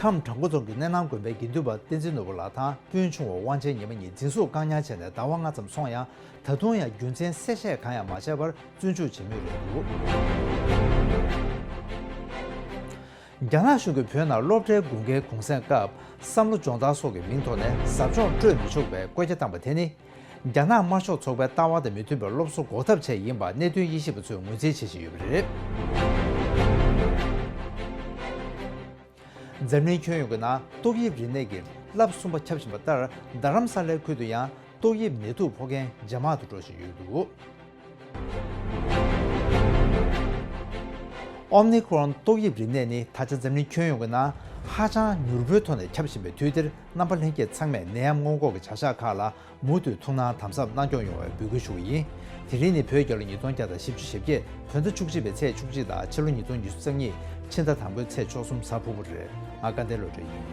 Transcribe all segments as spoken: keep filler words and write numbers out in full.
ཁམས་བྲག་འགོ་རྫོང་གི་གནས་ནང་དགོན་པའི་དགེ་འདུན་པ་བསྟན་འཛིན་ནོར་བུ་ལགས་དང་སྤུན་ཆུང་བ་དབང་ཆེན་ཉི་མ་གཉིས་འཛིན་བཟུང་བཀག་ཉར་བྱས་ནས་ཟླ་བ་ལྔ་ཙམ་སོང་ཡང་། ད་དུང་ཡང་རྒྱུ་མཚན་གསལ་བཤད་གང་ཡང་མ་བྱས་པར་བཙོན་འཇུག་བྱེད་མུས་རེད་འདུག། རྒྱ་ནག་གཞུང་གིས་བོད་ནང་སློབ་གྲྭའི་དགུན་ཁའི་གུང་སེང་སྐབས་བསམ་བློ་སྦྱོང་བརྡར་སོགས་ཀྱི་མིང་ཐོག་ནས་ཟབ་སྦྱོང་སྤྲོད་མི་ཆོག་པའི་བཀོད་རྒྱ་བཏང་པ་དེ་ནི། རྒྱ་ནག་དམར་ཤོག་ཚོགས་པའི་ལྟ་བ་དང་མི་མཐུན་པའི་སློབ་གསོ་འགོག་ཐབས་ཆེད་ཡིན་པ་གནད་དོན་དབྱེ་ཞིབ་པ་ཚོས་ངོས་འཛིན་བྱེད་བཞིན་ཡོད་པ་རེད། འཛམ་གླིང་ཁྱོན་ཡོངས་ཀྱི་ནང་ཏོག་དབྱིབས་རིམས་ནད་ཀྱི་རླབས་གསུམ་པ་ཁྱབ་བཞིན་པ་ལྟར། རྡ་རམ་ས་ལའི་ཁུལ་དུ་ཡང་ཏོག་དབྱིབས་ནད་དུག་ཕོག་མཁན་ཇེ་མང་དུ་འགྲོ་བཞིན་ཡོད་འདུག། ཨོམ་ནི་ཁོ་རོན་ཏོག་དབྱིབས་རིམས་ནད་ནི་ད་ཆ་འཛམ་གླིང་ཁྱོན་ཡོངས་ཀྱི་ནང་ཧ་ཅང་མྱུར་པོའི་ཐོག་ནས་ཁྱབ་བཞིན་པའི་དུས་འདིར། རྣམ་པ་ལྷན་རྒྱས་ཚང་མས་ནད་ཡམས་སྔོན་འགོག་གི་བྱ་གཞག་ཁག་ལ་མུ་མཐུད་ཐུགས་སྣང་དམ་ཟབ་གནང་སྐྱོང་ཡོང་བའི་འབོད་སྐུལ་ཞུ་བ་ཡིན། དེ་རིང་ནི་བོད་རྒྱལ་ལོ་ཉིས་སྟོང་བརྒྱ་དང་བཞི་བཅུ་ཞེ་བརྒྱད། བོད་ཟླ་བཅུ་གཅིག་པའི་ཚེས་བཅུ་གཅིག་དང་ཕྱི་ལོ་ཉིས་སྟོང་ཉི་ཤུ་རྩ་གཉིས་ཕྱི་ཟླ་དང་པོའི་ཚེས་བཅུ་གསུམ་གཟའ་ཕུར་བུ་རེད། ང་སྐལ་ལྡན་བློ་གྲོས་ཡིན།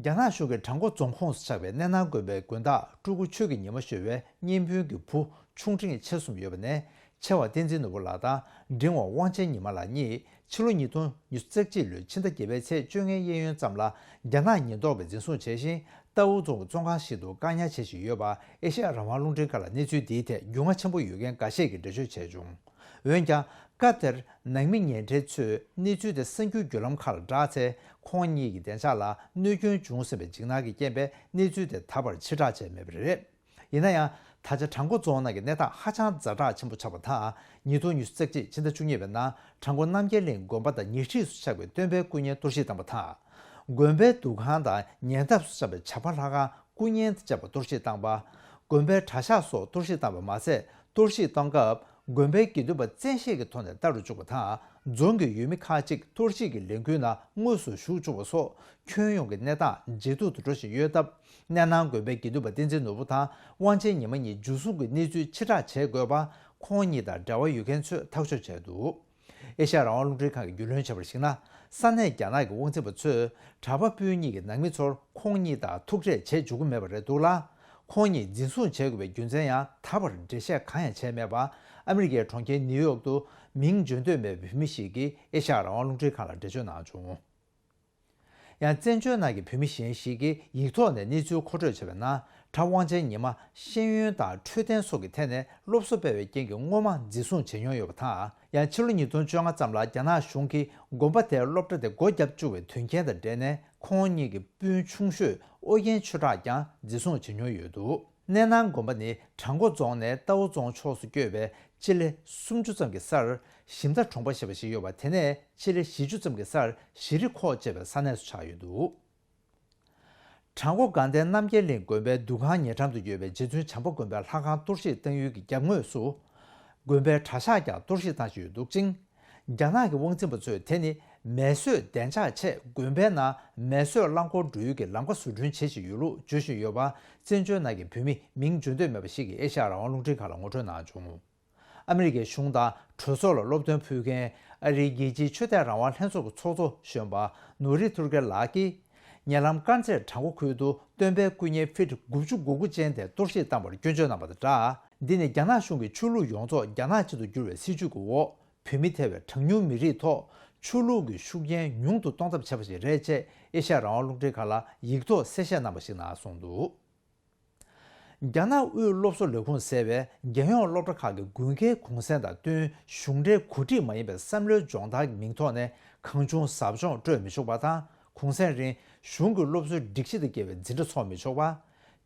རྒྱ་ནག་གཞུང་གིས་བྲག་འགོ་རྫོང་ཁོངས་སུ་ཆགས་པའི་གནས་ནང་དགོན་པའི་དགོན་བདག་སྤྲུལ་སྐུ་ཆོས་ཀྱི་ཉི་མ་ཞུ་བའི་གཉེན་སྤུན་གྱི་བུ་ཆུང་འབྲིང་ཆེ་གསུམ་ཡོད་པ་ནས། ཆེ་བ་བསྟན་འཛིན་ནོར་བུ་ལགས་དང་། འབྲིང་བ་དབང་ཆེན་ཉི་མ་ལགས་གཉིས་ཕྱི་ལོ་ཉིས་སྟོང་ཉི་ཤུ་རྩ་གཅིག་ལོའི་ཕྱི་ཟླ་བརྒྱད་པའི་ཚེས་བཅོ་ལྔའི་གཡས་གཡོན་ཙམ་ལ་རྒྱ་ནག་ཉེན་རྟོག་པས་འཛིན་བཟུང་བྱས་ཤིང་། རྟའུ་རྫོང་གི་བཙོན་ཁང་ཞིག་ཏུ་བཀག་ཉར་བྱེད་བཞིན་ཡོད་པ། ཨེ་ཤ་ཡ་རང་དབང་རླུང་འཕྲིན་ཁང་ལ་གནས་ཚུལ་འདིའི་ཐད་རྒྱུས་མངའ་ཆེན་པོ་ཡོད་མཁན་འགའ་ཤས་ཀྱིས་འགྲེལ་བརྗོད་བྱས་བྱུང་། འོན་ཀྱང་། སྐབས་དེར་ནང་མི་ཉེ་འབྲེལ་ཚོས་གནས་ཚུལ་དེ་གསར་འགྱུར་བརྒྱུད་ལམ་ཁག་ལ་བསྒྲགས་ཚེ། ཁོང་གཉིས་ཀྱི་བདེ་འཇགས་ལ་གནོད་སྐྱོན་བྱུང་སྲིད་པའི་འཇིགས་སྣང་གི་རྐྱེན་པས། གནས་ཚུལ་དེ་ད་བར་ཕྱིར་བསྒྲགས་བྱས་མེད་པ་རེད། ཡིན་ན་ཡང་། ད་ཆ་བྲག་འགོ་རྫོང་ནང་གི་གནས་སྟངས་ཧ་ཅང་ཛ་དྲག་ཆེན་པོ་ཆགས་པ་དང་། ཉིས་སྟོང་ཉི་ཤུ་རྩ་གཅིག་ཕྱི་ཟླ་བཅུ་གཉིས་པའི་ནང་བྲག་འགོ་རྣམ་རྒྱལ་གླིང་དགོན་པ་དང་ཉེ་འཁྲིས་སུ་ཆགས་པའི་སྟོན་པའི་སྐུ་བརྙན་གཏོར་བཤིག་བཏང་པ་དང་། དགོན་པའི་འདུ་ཁང་དང་ཉེ་འདབས་སུ་ཆགས་པའི་བྱ་པ་ལྷ་ཁང་སྐུ་བརྙན་དང་བཅས་པ་གཏོར་བཤིག་བཏང་པ། དགོན་པའི་གྲྭ་ཤག་སོགས་གཏོར་བཤིག་བཏང་པ་མ་ཟད། གཏོར་བཤིག་གཏོང་སྐབས། དགོན་པའི་དགེ་འདུན་པ་བཙན་ཤེད་ཀྱི་ཐོག་ནས་ལྟ་རུ་བཅུག་པ་དང་། རྫོང་གི་ཡུལ་མི་ཁག་ཅིག་གཏོར་བཤིག་གི་ལས་འགུལ་ནང་དངོས་སུ་ཞུགས་བཅུག་པ་སོགས། ཁྱོན་ཡོངས་ཀྱི་གནས་སྟངས་ཇེ་སྡུག་ཏུ་འགྲོ་བཞིན་ཡོད་སྟབས། གནས་ནང་དགོན་པའི་དགེ་འདུན་པ་བསྟན་འཛིན་ནོར་བུ་དང་དབང་ཆེན་ཉི་མ་གཉིས་འཇུ་བཟུང་གི་གནས་ཚུལ་ཕྱིར་བསྒྲགས་བྱེད་དགོས་པ། ཁོང་གཉིས་དང་འབྲེལ་བ་ཡོད་མཁན་ཚོས་ཐག་གཅོད་བྱས་འདུག། ཨེ་ཤ་ཡ་རང་དབང་རླུང་འཕྲིན་ཁང་གིས་རྒྱུས་ལོན་བྱས་པར་གཞིགས་ན། ས་གནས་རྒྱ་ནག་གི་དབང་འཛིན་པ་ཚོས་གྲྭ་པ་སྤུན་གཉིས་ཀྱི་ནང་མི་ཚོར་ཁོང་གཉིས་དང་ཐུག་འཕྲད་བྱེད་འཇུག་གི་མེད་པ་རེད་འདུག་ལ། ཁོང་གཉིས་འཛིན་བཟུང་བྱེད་དགོས་པའི་རྒྱུ་མཚན་ཡང་ད་བར་འགྲེལ་བཤད་གང་ཡང་བྱས་མེད་པ། ཨ་མི་རི་ཀའི་གྲོང་ཁྱེར་ནིའུ་ཡོག་ཏུ་མིང་བརྗོད་འདོད་མེད་པའི་བོད་མི་ཞིག་གིས་ཨེ་ཤ་ཡ་རང་དབང་རླུང་འཕྲིན་ཁང་ལ་འགྲེལ་བརྗོད་གནང་བྱུང་། ཡང་། བཙན་བྱོལ་ནང་གི་བོད་མི་གཞན་ཞིག་གིས་ཡིག་ཐོག་ནས་གནས་ཚུལ་མཁོ་སྤྲོད་བྱས་པའི་ནང་། གྲྭ་དབང་ཆེན་ཉི་མ་ཤེས་ཡོན་དང་འཕྲོད་བསྟེན་སོགས་ཀྱི་ཐད་ནས་སློབ་གསོ་སྤེལ་བའི་རྐྱེན་གྱིས་སྔོན་མ་འཛིན་བཟུང་བྱེད་མྱོང་ཡོད་པ་དང་། ཡང་། ཕྱི་ལོ་ཉིས་སྟོང་བཅོ་ལྔ་ཙམ་ལ་རྒྱ་ནག་གཞུང་གིས་དགོན་པ་དེར་སློབ་གྲྭ་དེ་སྒོ་བརྒྱབ་བཅུག་པའི་དོན་རྐྱེན་དང་འབྲེལ་ནས། ཁོང་གཉིས་ཀྱི་སྤུན་ཆུང་ཤོས་ཨོ་རྒྱན་ཆོས་གྲགས་ཀྱང་འཛིན་བཟུང་བྱེད་མྱོང་ཡོད་འདུག། གནས་ནང་དགོན་པ་ནི་བྲག་འགོ་རྫོང་ནས་རྟའུ་རྫོང་ཕྱོགས་སུ་བསྐྱོད་པའི་སྤྱི་ལེ་སུམ་ཅུ་ཙམ་གྱི་སར་ཞིམ་མདའ་གྲོང་པ་ཞེས་པ་ཞིག་ཡོད་པ། དེ་ནས་སྤྱི་ལེ་བཞི་བཅུ་ཙམ་གྱི་སར་ཞི་རི་ཁོག་ཅེས་པའི་ས་གནས་སུ་ཆགས་ཡོད་འདུག། བྲག་འགོ་དགའ་ལྡན་རྣམ་རྒྱལ་གླིང་དགོན་པའི་འདུ་ཁང་ཉེ་འགྲམ་དུ་ཡོད་པའི་རྗེ་བཙུན་བྱམས་པ་དགོན་པའི་ལྷ་ཁང་གཏོར་བཤིག་བཏང་ཡུལ་གྱི་རྒྱབ་ངོས་སུ། དགོན་པའི་གྲྭ་ཤག་ཀྱང་གཏོར་བཤིག་བཏང་བཞིན་ཡོད་འདུག་ཅིང་། རྒྱ་ནག་གི་དབང་འཛིན་པ་ཚོས་དེ་ནི་མེ་གསོད་བདེ་འཇགས་ཆེད་དགོན་པའི་ནང་མེ་གསོད་རླངས་འཁོར་འགྲོ་ཡུལ་གྱི་ལམ་ཁ་བཟོ་སྐྲུན་བྱེད་བཞིན་ཡོད་ལུགས་བརྗོད་བཞིན་ཡོད་པ། བཙན་བྱོལ་ནང་གི་བོད་མི་མིང་བརྗོད་འདོད་མེད་པ་ཞིག་གིས་ཨེ་ཤ་ཡ་རང་དབང་རླུང་འཕྲིན་ཁང་ལ་ངོ་སྤྲོད་གནང་བྱུང་། ཨ་མི་རི་ཀའི་གཞུང་དང་གྲོས་ཚོགས་ལ་སློབ་སྟོན་ཕུལ་མཁན་ཨ་རིའི་རྒྱལ་སྤྱིའི་ཆོས་དད་རང་དབང་ལྷན་ཚོགས་ཀྱི་ཚོགས་གཙོ་གཞོན་པ་ནོ་རི་ཐུར་ཀེ་ལགས་ཀྱིས། ཉེ་ལམ་དཀར་མཛེས་བྲག་འགོ་ཁུལ་དུ་སྟོན་པའི་སྐུ་བརྙན་ཕིཊ་དགུ་བཅུ་གོ་དགུ་ཅན་དེ་གཏོར་བཤིག་བཏང་བར་སྐྱོན་བརྗོད་གནང་བ་དང་སྦྲགས། འདི་ནི་རྒྱ་ནག་གཞུང་གིས་ཆོས་ལུགས་ཡོངས་རྫོགས་རྒྱ་ནག་གཅིག་ཏུ་བསྒྱུར་བའི་སྲིད་བྱུས་ཀྱི་འོག་བོད་མི་ཐེ་བའི་གྲངས་ཉུང་མི་རིགས་ཐོག་ཆོས་ལུགས་ཀྱི་ཤུགས་རྐྱེན་ཉུང་དུ་གཏོང་ཐབས་བྱས་པ་ཞིག་རེད་ཅེས་ཨེ་ཤ་ཡ་རང་དབང་རླུང་འཕྲིན་ཁང་ལ་ཡིག་ཐོག་གསལ་བཤད་གནང་བ་ཞིག་ནང་གསུངས་འདུག། རྒྱ་ནག་དབུས་སློབ་གསོ་ལས་ཁུངས་ཟེར་བས་རྒྱལ་ཡོངས་སློབ་གྲྭ་ཁག་གི་དགུན་ཁའི་གུང་སེང་དང་བསྟུན་གཞུང་འབྲེལ་གོ་སྒྲིག་མ་ཡིན་པའི་བསམ་བློའི་སྦྱོང་བརྡར་གྱི་མིང་ཐོག་ནས་གང་བྱུང་ཟབ་སྦྱོང་སྤྲོད་མི་ཆོག་པ་དང་། གུང་སེང་རིང་གཞུང་གི་སློབ་གསོའི་སྒྲིག་གཞི་དང་འགལ་བའི་འཛིན་གྲྭ་འཚོགས་མི་ཆོག་པ།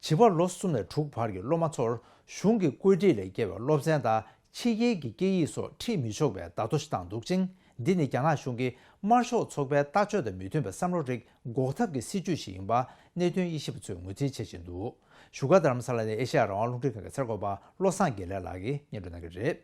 བྱིས་པ་ལོ་གསུམ་ནས་དྲུག་བར་གྱི་སློབ་མ་ཚོར་གཞུང་གི་བཀོད་སྒྲིག་ལས་བརྒལ་བའི་སློབ་ཚན་དང་ཕྱི་རྒྱལ་གྱི་སྐད་ཡིག་སོགས་ཁྲིད་མི་ཆོག་པའི་བརྡ་ཐོ་ཞིག་བཏང་འདུག་ཅིང་། འདི་ནི་རྒྱ་ནག་གཞུང་གིས་དམར་ཤོག་ཚོགས་པའི་ལྟ་སྤྱོད་དང་མི་མཐུན་པའི་བསམ་བློ་རིགས་འགོག་ཐབས་ཀྱི་སྲིད་བྱུས་ཤིག་ཡིན་པ་གནད་དོན་དབྱེ་ཞིབ་པ་ཚོས་ངོས་འཛིན་བྱེད་བཞིན་འདུག། བཞུགས་སྒར་རྡ་རམ་ས་ལ་ནས་ཨེ་ཤ་ཡ་རང་དབང་རླུང་འཕྲིན་ཁང་གི་གསར་འགོད་པ་བློ་བཟང་དགེ་ལེགས་ལགས་ཀྱིས་སྙན་སྒྲོན་གནང་གི་རེད།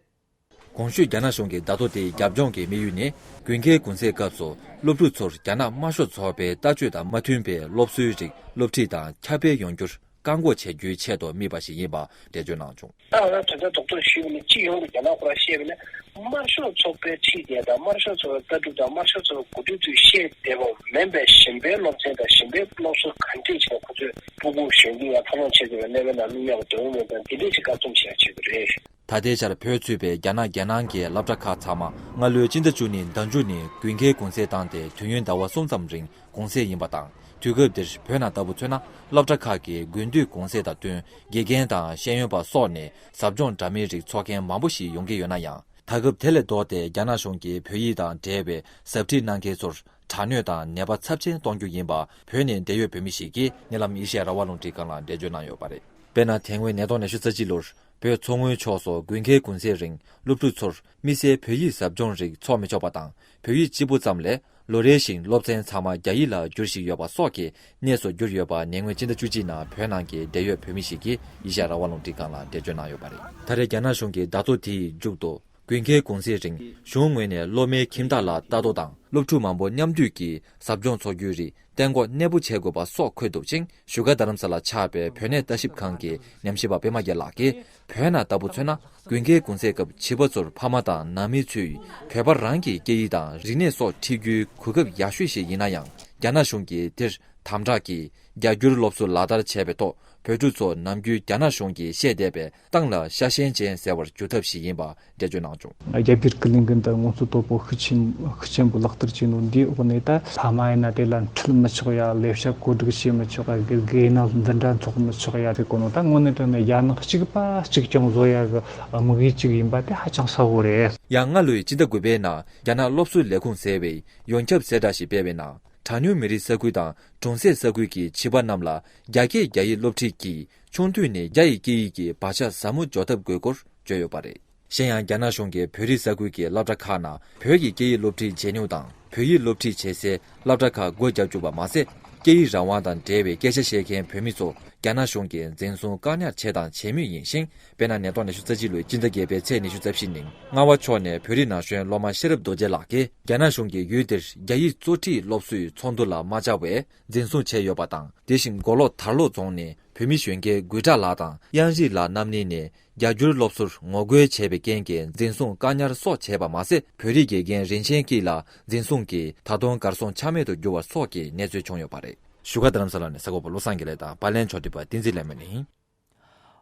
གོང་ཞུས་རྒྱ་ནག་གཞུང་གི་བརྡ་ཐོ་དེའི་རྒྱབ་ལྗོངས་ཀྱི་དམིགས་ཡུལ་ནི། དགུན་ཁའི་གུང་སེང་སྐབས་སུ་སློབ་ཕྲུག་ཚོར་རྒྱ་ནག་དམར་ཤོག་ཚོགས་པའི་ལྟ་སྤྱོད་དང་མ་མཐུན་པའི་སློབ་གསོའི་རིགས་སློབ་ཁྲིད་དང་ཁྱབ་སྤེལ་ཡོང་རྒྱུར་ བཀག་འགོག་བྱ་རྒྱུའི་ཆེད་དུ་དམིགས་པ་ཞིག་ཡིན་པ་འགྲེལ་བརྗོད་གནང་བྱུང་། ད་ང་ད་ལྟ་རྡོག་རྡོག་ཞུས་པ་ནི་སྤྱི་ཡོངས་ཀྱི་རྒྱ་ནག་ཁོ་རང་བཤད་པ་ནི་དམར་ཤོག་ཚོགས་པའི་ཁྲིད་དེ་དང་དམར་ཤོག་ཚོགས་པའི་ལྟ་གྲུབ་དང་དམར་ཤོག་ཚོགས་པའི་གོ་སྒྲིག་དུ་བཤད་བསྡད་པ་མིན་པའི་གཞན་པའི་སློབ་ཚན་དང་གཞན་པའི་སློབ་གསོ་ག་འདྲས་བྱས་ཁོ་ཚོས་སྤུ་གུ་གཞོན་སྐྱེས་ཡང་འཚར་ལོངས་བྱེད་དགོས་པའི་གནས་བབ་ནང་བླུག་ཡག་གི་འདོད་པ་མེད་ཙང་འདི་འདྲས་ཅིག་བཀག་སྡོམ་བྱེད་ཡག་བྱེད་དགོས་རེད། ད་ལྟའི་ཆར་བོད་ཚུད་པའི་རྒྱ་ནག་རྒྱལ་ནང་གི་སློབ་གྲྭ་ཁག་ཚང་མ་སྔ་ལོའི་སྤྱི་ཟླ་བཅུ་གཉིས་ཟླ་མཇུག་ནས་དགུན་ཁའི་གུང་སེང་བཏང་སྟེ་དུས་ཡུན་ཟླ་བ་གསུམ་ཙམ་རིང་གུང་སེང་ཡིན་པ་དང་། དུས་སྐབས་འདིར་བོད་ནང་ལྟ་བུ་མཚོན་ན་སློབ་གྲྭ་ཁག་གི་དགུན་དུས་གུང་སེང་དང་བསྟུན་དགེ་རྒན་དང་ཤེས་ཡོན་པ་སོགས་ནས་ཟབ་སྦྱོང་འདྲ་མིན་རིགས་འཚོགས་མཁན་མང་པོ་ཞིག་ཡོང་གི་ཡོད་ན་ཡང་། ད་སྐབས་དེ་ལས་ལྡོག་སྟེ་རྒྱ་ནག་གཞུང་གིས་བོད་ཡིག་དང་འབྲེལ་བའི་ཟབ་ཁྲིད་གནང་མཁན་ཚོར་དྲག་གནོན་དང་ནད་པ་ཚབས་ཆེན་གཏོང་རྒྱུ་ཡིན་པ་བོད་ནས་འབྲེལ་ཡོད་བོད་མི་ཞིག་གིས་ཉེ་ལམ་ཨེ་ཤེ་ཡ་རང་དབང་རླུང་འཕྲིན་ཁང་ལ་འགྲེལ་བརྗོད་གནང་ཡོད་པ་རེད། དཔེར་ན། དེ་སྔོན་ཉིས་སྟོང་ཉི་ཤུ་རྩ་གཅིག་ལོར་བོད་མཚོ་སྔོན་ཕྱོགས་སུ་དགུན་ཁའི་གུང་སེང་རིང་སློབ་ཕྲུག་ཚོར་དམིགས་བསལ་བོད་ཡིག་ཟབ་སྦྱོང་རིགས་འཚོགས་མི་ཆོག་པ་དང་། བོད་ཡིག་གཅིག་པུ་ཙམ་ལས་ལོ་རེ་བཞིན་སློབ་ཚན་ཚང་མ་རྒྱ་ཡིག་ལ་བསྒྱུར་བཞིན་ཡོད་པ་སོགས་ཀྱི་གནས་སུ་གྱུར་ཡོད་པ་ཉེ་སྔོན་སྤྱི་ཟླ་བཅུ་གཅིག་ནང་བོད་ནང་གི་འབྲེལ་ཡོད་བོད་མི་ཞིག་གིས་ཨེ་ཤེ་ཡ་རང་དབང་རླུང་འཕྲིན་ཁང་ལ་འགྲེལ་བརྗོད་གནང་ཡོད་པ་རེད། ད་རེས་རྒྱ་ནག་གཞུང་གིས་བརྡ་ཐོ་དེའི་མཇུག་ཏུ། དགུན་ཁའི་གུང་སེང་རིང་གཞུང་ངོས་ནས་སློབ་མའི་ཁྱིམ་བདག་ལ་ལྟ་རྟོག་དང་སློབ་ཕྲུག་མང་པོ་མཉམ་འདུས་ཀྱིས་ཟབ་སྦྱོང་འཚོགས་རྒྱུའི་རིགས་གཏན་འགོག་གནས་སྤོ་བྱེད་དགོས་པ་སོགས་འཁོད་འདུག་ཅིང་། བཞུགས་སྒར་རྡ་རམ་ས་ལ་ཆགས་པའི་བོད་གནས་ལྟ་ཞིབ་ཁང་གི་ཉམས་ཞིབ་པ་པད་མ་རྒྱལ་ལགས་ཀྱིས། བོད་ནང་ལྟ་བུ་མཚོན་ན་དགུན་ཁའི་གུང་སེང་སྐབས་བྱིས་པ་ཚོར་ཕ་མ་དང་ནང་མི་ཚོས་བོད་པ་རང་གི་སྐད་ཡིག་དང་རིག་གནས་སོགས་ཁྲིད་རྒྱུའི་གོ་སྐབས་ཡག་ཤོས་ཤིག་ཡིན་ན་ཡང་། རྒྱ་ནག་གཞུང་གིས་དེར་དམ་དྲག་གིས་རྒྱ་སྒྱུར་སློབ་གསོ་ལག་བསྟར་བྱས་པའི་ཐོག་བོད་ཕྲུག་ཚོ་ནམ་རྒྱུན་རྒྱ་ནག་གཞུང་གིས་བཤད་བསྡད་པའི་ཏང་ལ་ཤ་ཞེན་ཅན་ཟེར་བར་འགྱུར་ཐབས་ཤིག་ཡིན་པ་འགྲེལ་བརྗོད་གནང་བྱུང་། རྒྱ་སྒེར་གྱི་ལས་འགན་དང་དངོས་གཙོ་དོད་པོ་ཤུགས་ཆེན་ཤུགས་ཆེན་པོ་ལག་བསྟར་བྱས་ནོ་འདིའི་འོག་ནས་ད་ཕ་མ་ཡིན་ན་དེ་ལ་འཁྲིད་མི་ཆོག་ཡ། ལས་བྱ་བཀོད་སྒྲིག་བྱེད་མི་ཆོག་ཡ། དགེ་དགེ་ན་འདི་འདྲ་འཚོགས་མི་ཆོག་ཡ་ཟེར་གོ་ནོ། ད་དངོས་གནས་དྲང་གནས་རྒྱ་ནག་གཅིག་པ་གཅིག་རྐྱང་བཟོ་ཡ་གི་དམིགས་ཡུལ་གཅིག་ཡིན་པ་དེ་ཧ་ཅང་གསལ་བོ་རེད། ཡང་སྔ་ལོའི་སྤྱི་ཟླ་དགུ་པའི་ནང་རྒྱ་ནག་སློབ་གསོའི་ལས་ཁུངས་ཟེར་བས་ཡོངས་ཁྱབ་གསལ་བསྒྲགས་ཤིག་སྤེལ་བའི་ནང་། གྲངས་ཉུང་མི་རིགས་ས་ཁུལ་དང་གྲོང་གསེབ་ས་ཁུལ་གྱི་བྱིས་པ་རྣམས་ལ་རྒྱ་སྐད་རྒྱ་ཡིག་སློབ་ཁྲིད་ཀྱིས་ཆུང་དུས་ནས་རྒྱ་ཡི་སྐད་ཡིག་གི་བག་ཆགས་ཟབ་མོ་འཇོག་ཐབས་དགོས་སྐོར་བརྗོད་ཡོད་པ་རེད། གཞན་ཡང་། རྒྱ་ནག་གཞུང་གིས་བོད་རིགས་ས་ཁུལ་གྱི་སློབ་གྲྭ་ཁག་ནང་བོད་ཀྱི་སྐད་ཡིག་སློབ་ཁྲིད་བྱེད་ནུས་དང་། བོད་ཡིག་སློབ་ཁྲིད་བྱེད་སའི་སློབ་གྲྭ་ཁག་སྒོ་བརྒྱབ་བཅུག་པ་མ་ཟད། སྐད་ཡིག་རང་དབང་དང་འབྲེལ་བའི་སྐད་ཆ་བཤད་མཁན་བོད་མི་ཚོ་རྒྱ་ནག་གཞུང་གིས་འཛིན་བཟུང་བཀག་ཉར་བྱས་དང་བྱེད་མུས་ཡིན་ཞིང་། དཔེར་ན། ཉིས་སྟོང་ཉི་ཤུ་རྩ་གཅིག་ལོའི་སྤྱི་ཟླ་བརྒྱད་པའི་ཚེས་ཉི་ཤུ་རྩ་བཞི་ཉིན་རྔ་བ་ཕྱོགས་ནས་བོད་རིགས་ན་གཞོན་སློབ་མ་ཤེས་རབ་རྡོ་རྗེ་ལགས་ཀྱིས། རྒྱ་ནག་གཞུང་གིས་ཡུལ་དེར་རྒྱ་ཡིག་གཙོ་ཁྲིད་སློབ་གསོའི་ཚོགས་འདུ་ལ་མ་བཅར་བས་འཛིན་བཟུང་བྱས་ཡོད་པ་དང་། དེ་བཞིན་མགོ་ལོག་དར་ལོ་རྫོང་ནས་བོད་མི་གཞོན་སྐྱེས་དགུ་གྲགས་ལགས་དང་། གཡང་རིག་ལགས་རྣམ་གཉིས་ནས་རྒྱ་སྒྱུར་སློབ་གསོར་ངོ་རྒོལ་བྱས་པའི་རྐྱེན་གྱིས་འཛིན་བཟུང་བཀག་ཉར་སོགས་བྱས་པ་མ་ཟད། བོད་རིགས་དགེ་རྒན་རིན་ཆེན་སྐྱིད་ལགས་འཛིན་བཟུང་གིས་ད་དུང་གར་སོང་ཆ་མེད་དུ་གྱུར་བ་སོགས་ཀྱི་གནས་ཚུལ་བྱུང་ཡོད་པ་རེད། བཞུགས་སྒར་རྡ་རམ་ས་ལ་ནས་གསར་འགོད་པ་བློ་བཟང་དགེ་ལེགས་དང་། པར་ལེན་ཕྱོགས་སྒྲིག་པ་བསྟན་འཛིན་ལྷ་མོ་ཡིན།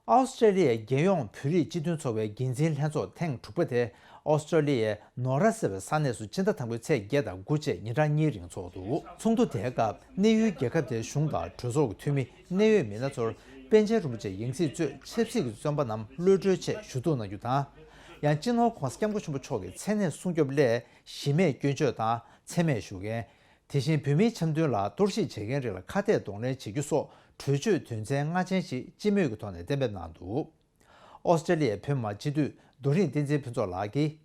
ཨོ་སི་ཀྲེ་ལི་ཡའི་རྒྱལ་ཡོངས་བོད་རིགས་སྤྱི་མཐུན་ཚོགས་པའི་འགན་འཛིན་ལྷན་ཚོགས་ཐེངས་དྲུག་པ་དེ་ཨོ་སི་ཀྲེ་ལི་ཡའི་ནོར་ར་ཟེར་བའི་ས་གནས་སུ་སྤྱི་ཟླ་དང་པོའི་ཚེས་བརྒྱད་དང་དགུ་བཅས་ཉིན་གྲངས་གཉིས་རིང་འཚོགས་འདུག། ཚོགས་འདུ་དེའི་སྐབས་གནས་ཡུལ་རྒྱལ་ཁབ་དེའི་གཞུང་དང་གྲོས་ཚོགས་ཀྱི་འཐུས་མི། གནད་ཡོད་མི་སྣ་ཚོར་པཎ་ཆེན་རིན་པོ་ཆེའི་ཡང་སྲིད་གཙོས་ཆབ་སྲིད་ཀྱི་བཙོན་པ་རྣམས་གློད་གྲོལ་ཆེད་ཞུ་གཏུག་གནང་རྒྱུ་དང་། ཡང་། སྤྱི་ནོར་༧གོང་ས་༧སྐྱབས་མགོན་ཆེན་པོ་མཆོག་གི་མཚན་གནས་སྲུང་སྐྱོབ་སླད་གཞི་མེད་སྐྱོན་བརྗོད་དང་མཚན་སྨད་ཞུ་མཁན། དེ་བཞིན་བོད་མིའི་འཆམ་མཐུན་ལ་གཏོར་བཤིག་བྱེད་མཁན་རིགས་ལ་ཁ་གཏད་གདོང་ལེན་བྱེད་རྒྱུ་སོགས་གྲོས་ཆོད་དོན་ཚན་ལྔ་ཅན་ཞིག་སྤྱི་མོས་ཀྱི་ཐོག་ནས་གཏན་འབེབས་གནང་འདུག། ཨོ་སི་ཀྲེ་ལི་ཡའི་བོད་མི་མང་སྤྱི་འཐུས་རྡོ་རིང་བསྟན་འཛིན་ཕུན་ཚོགས་ལགས་ཀྱིས།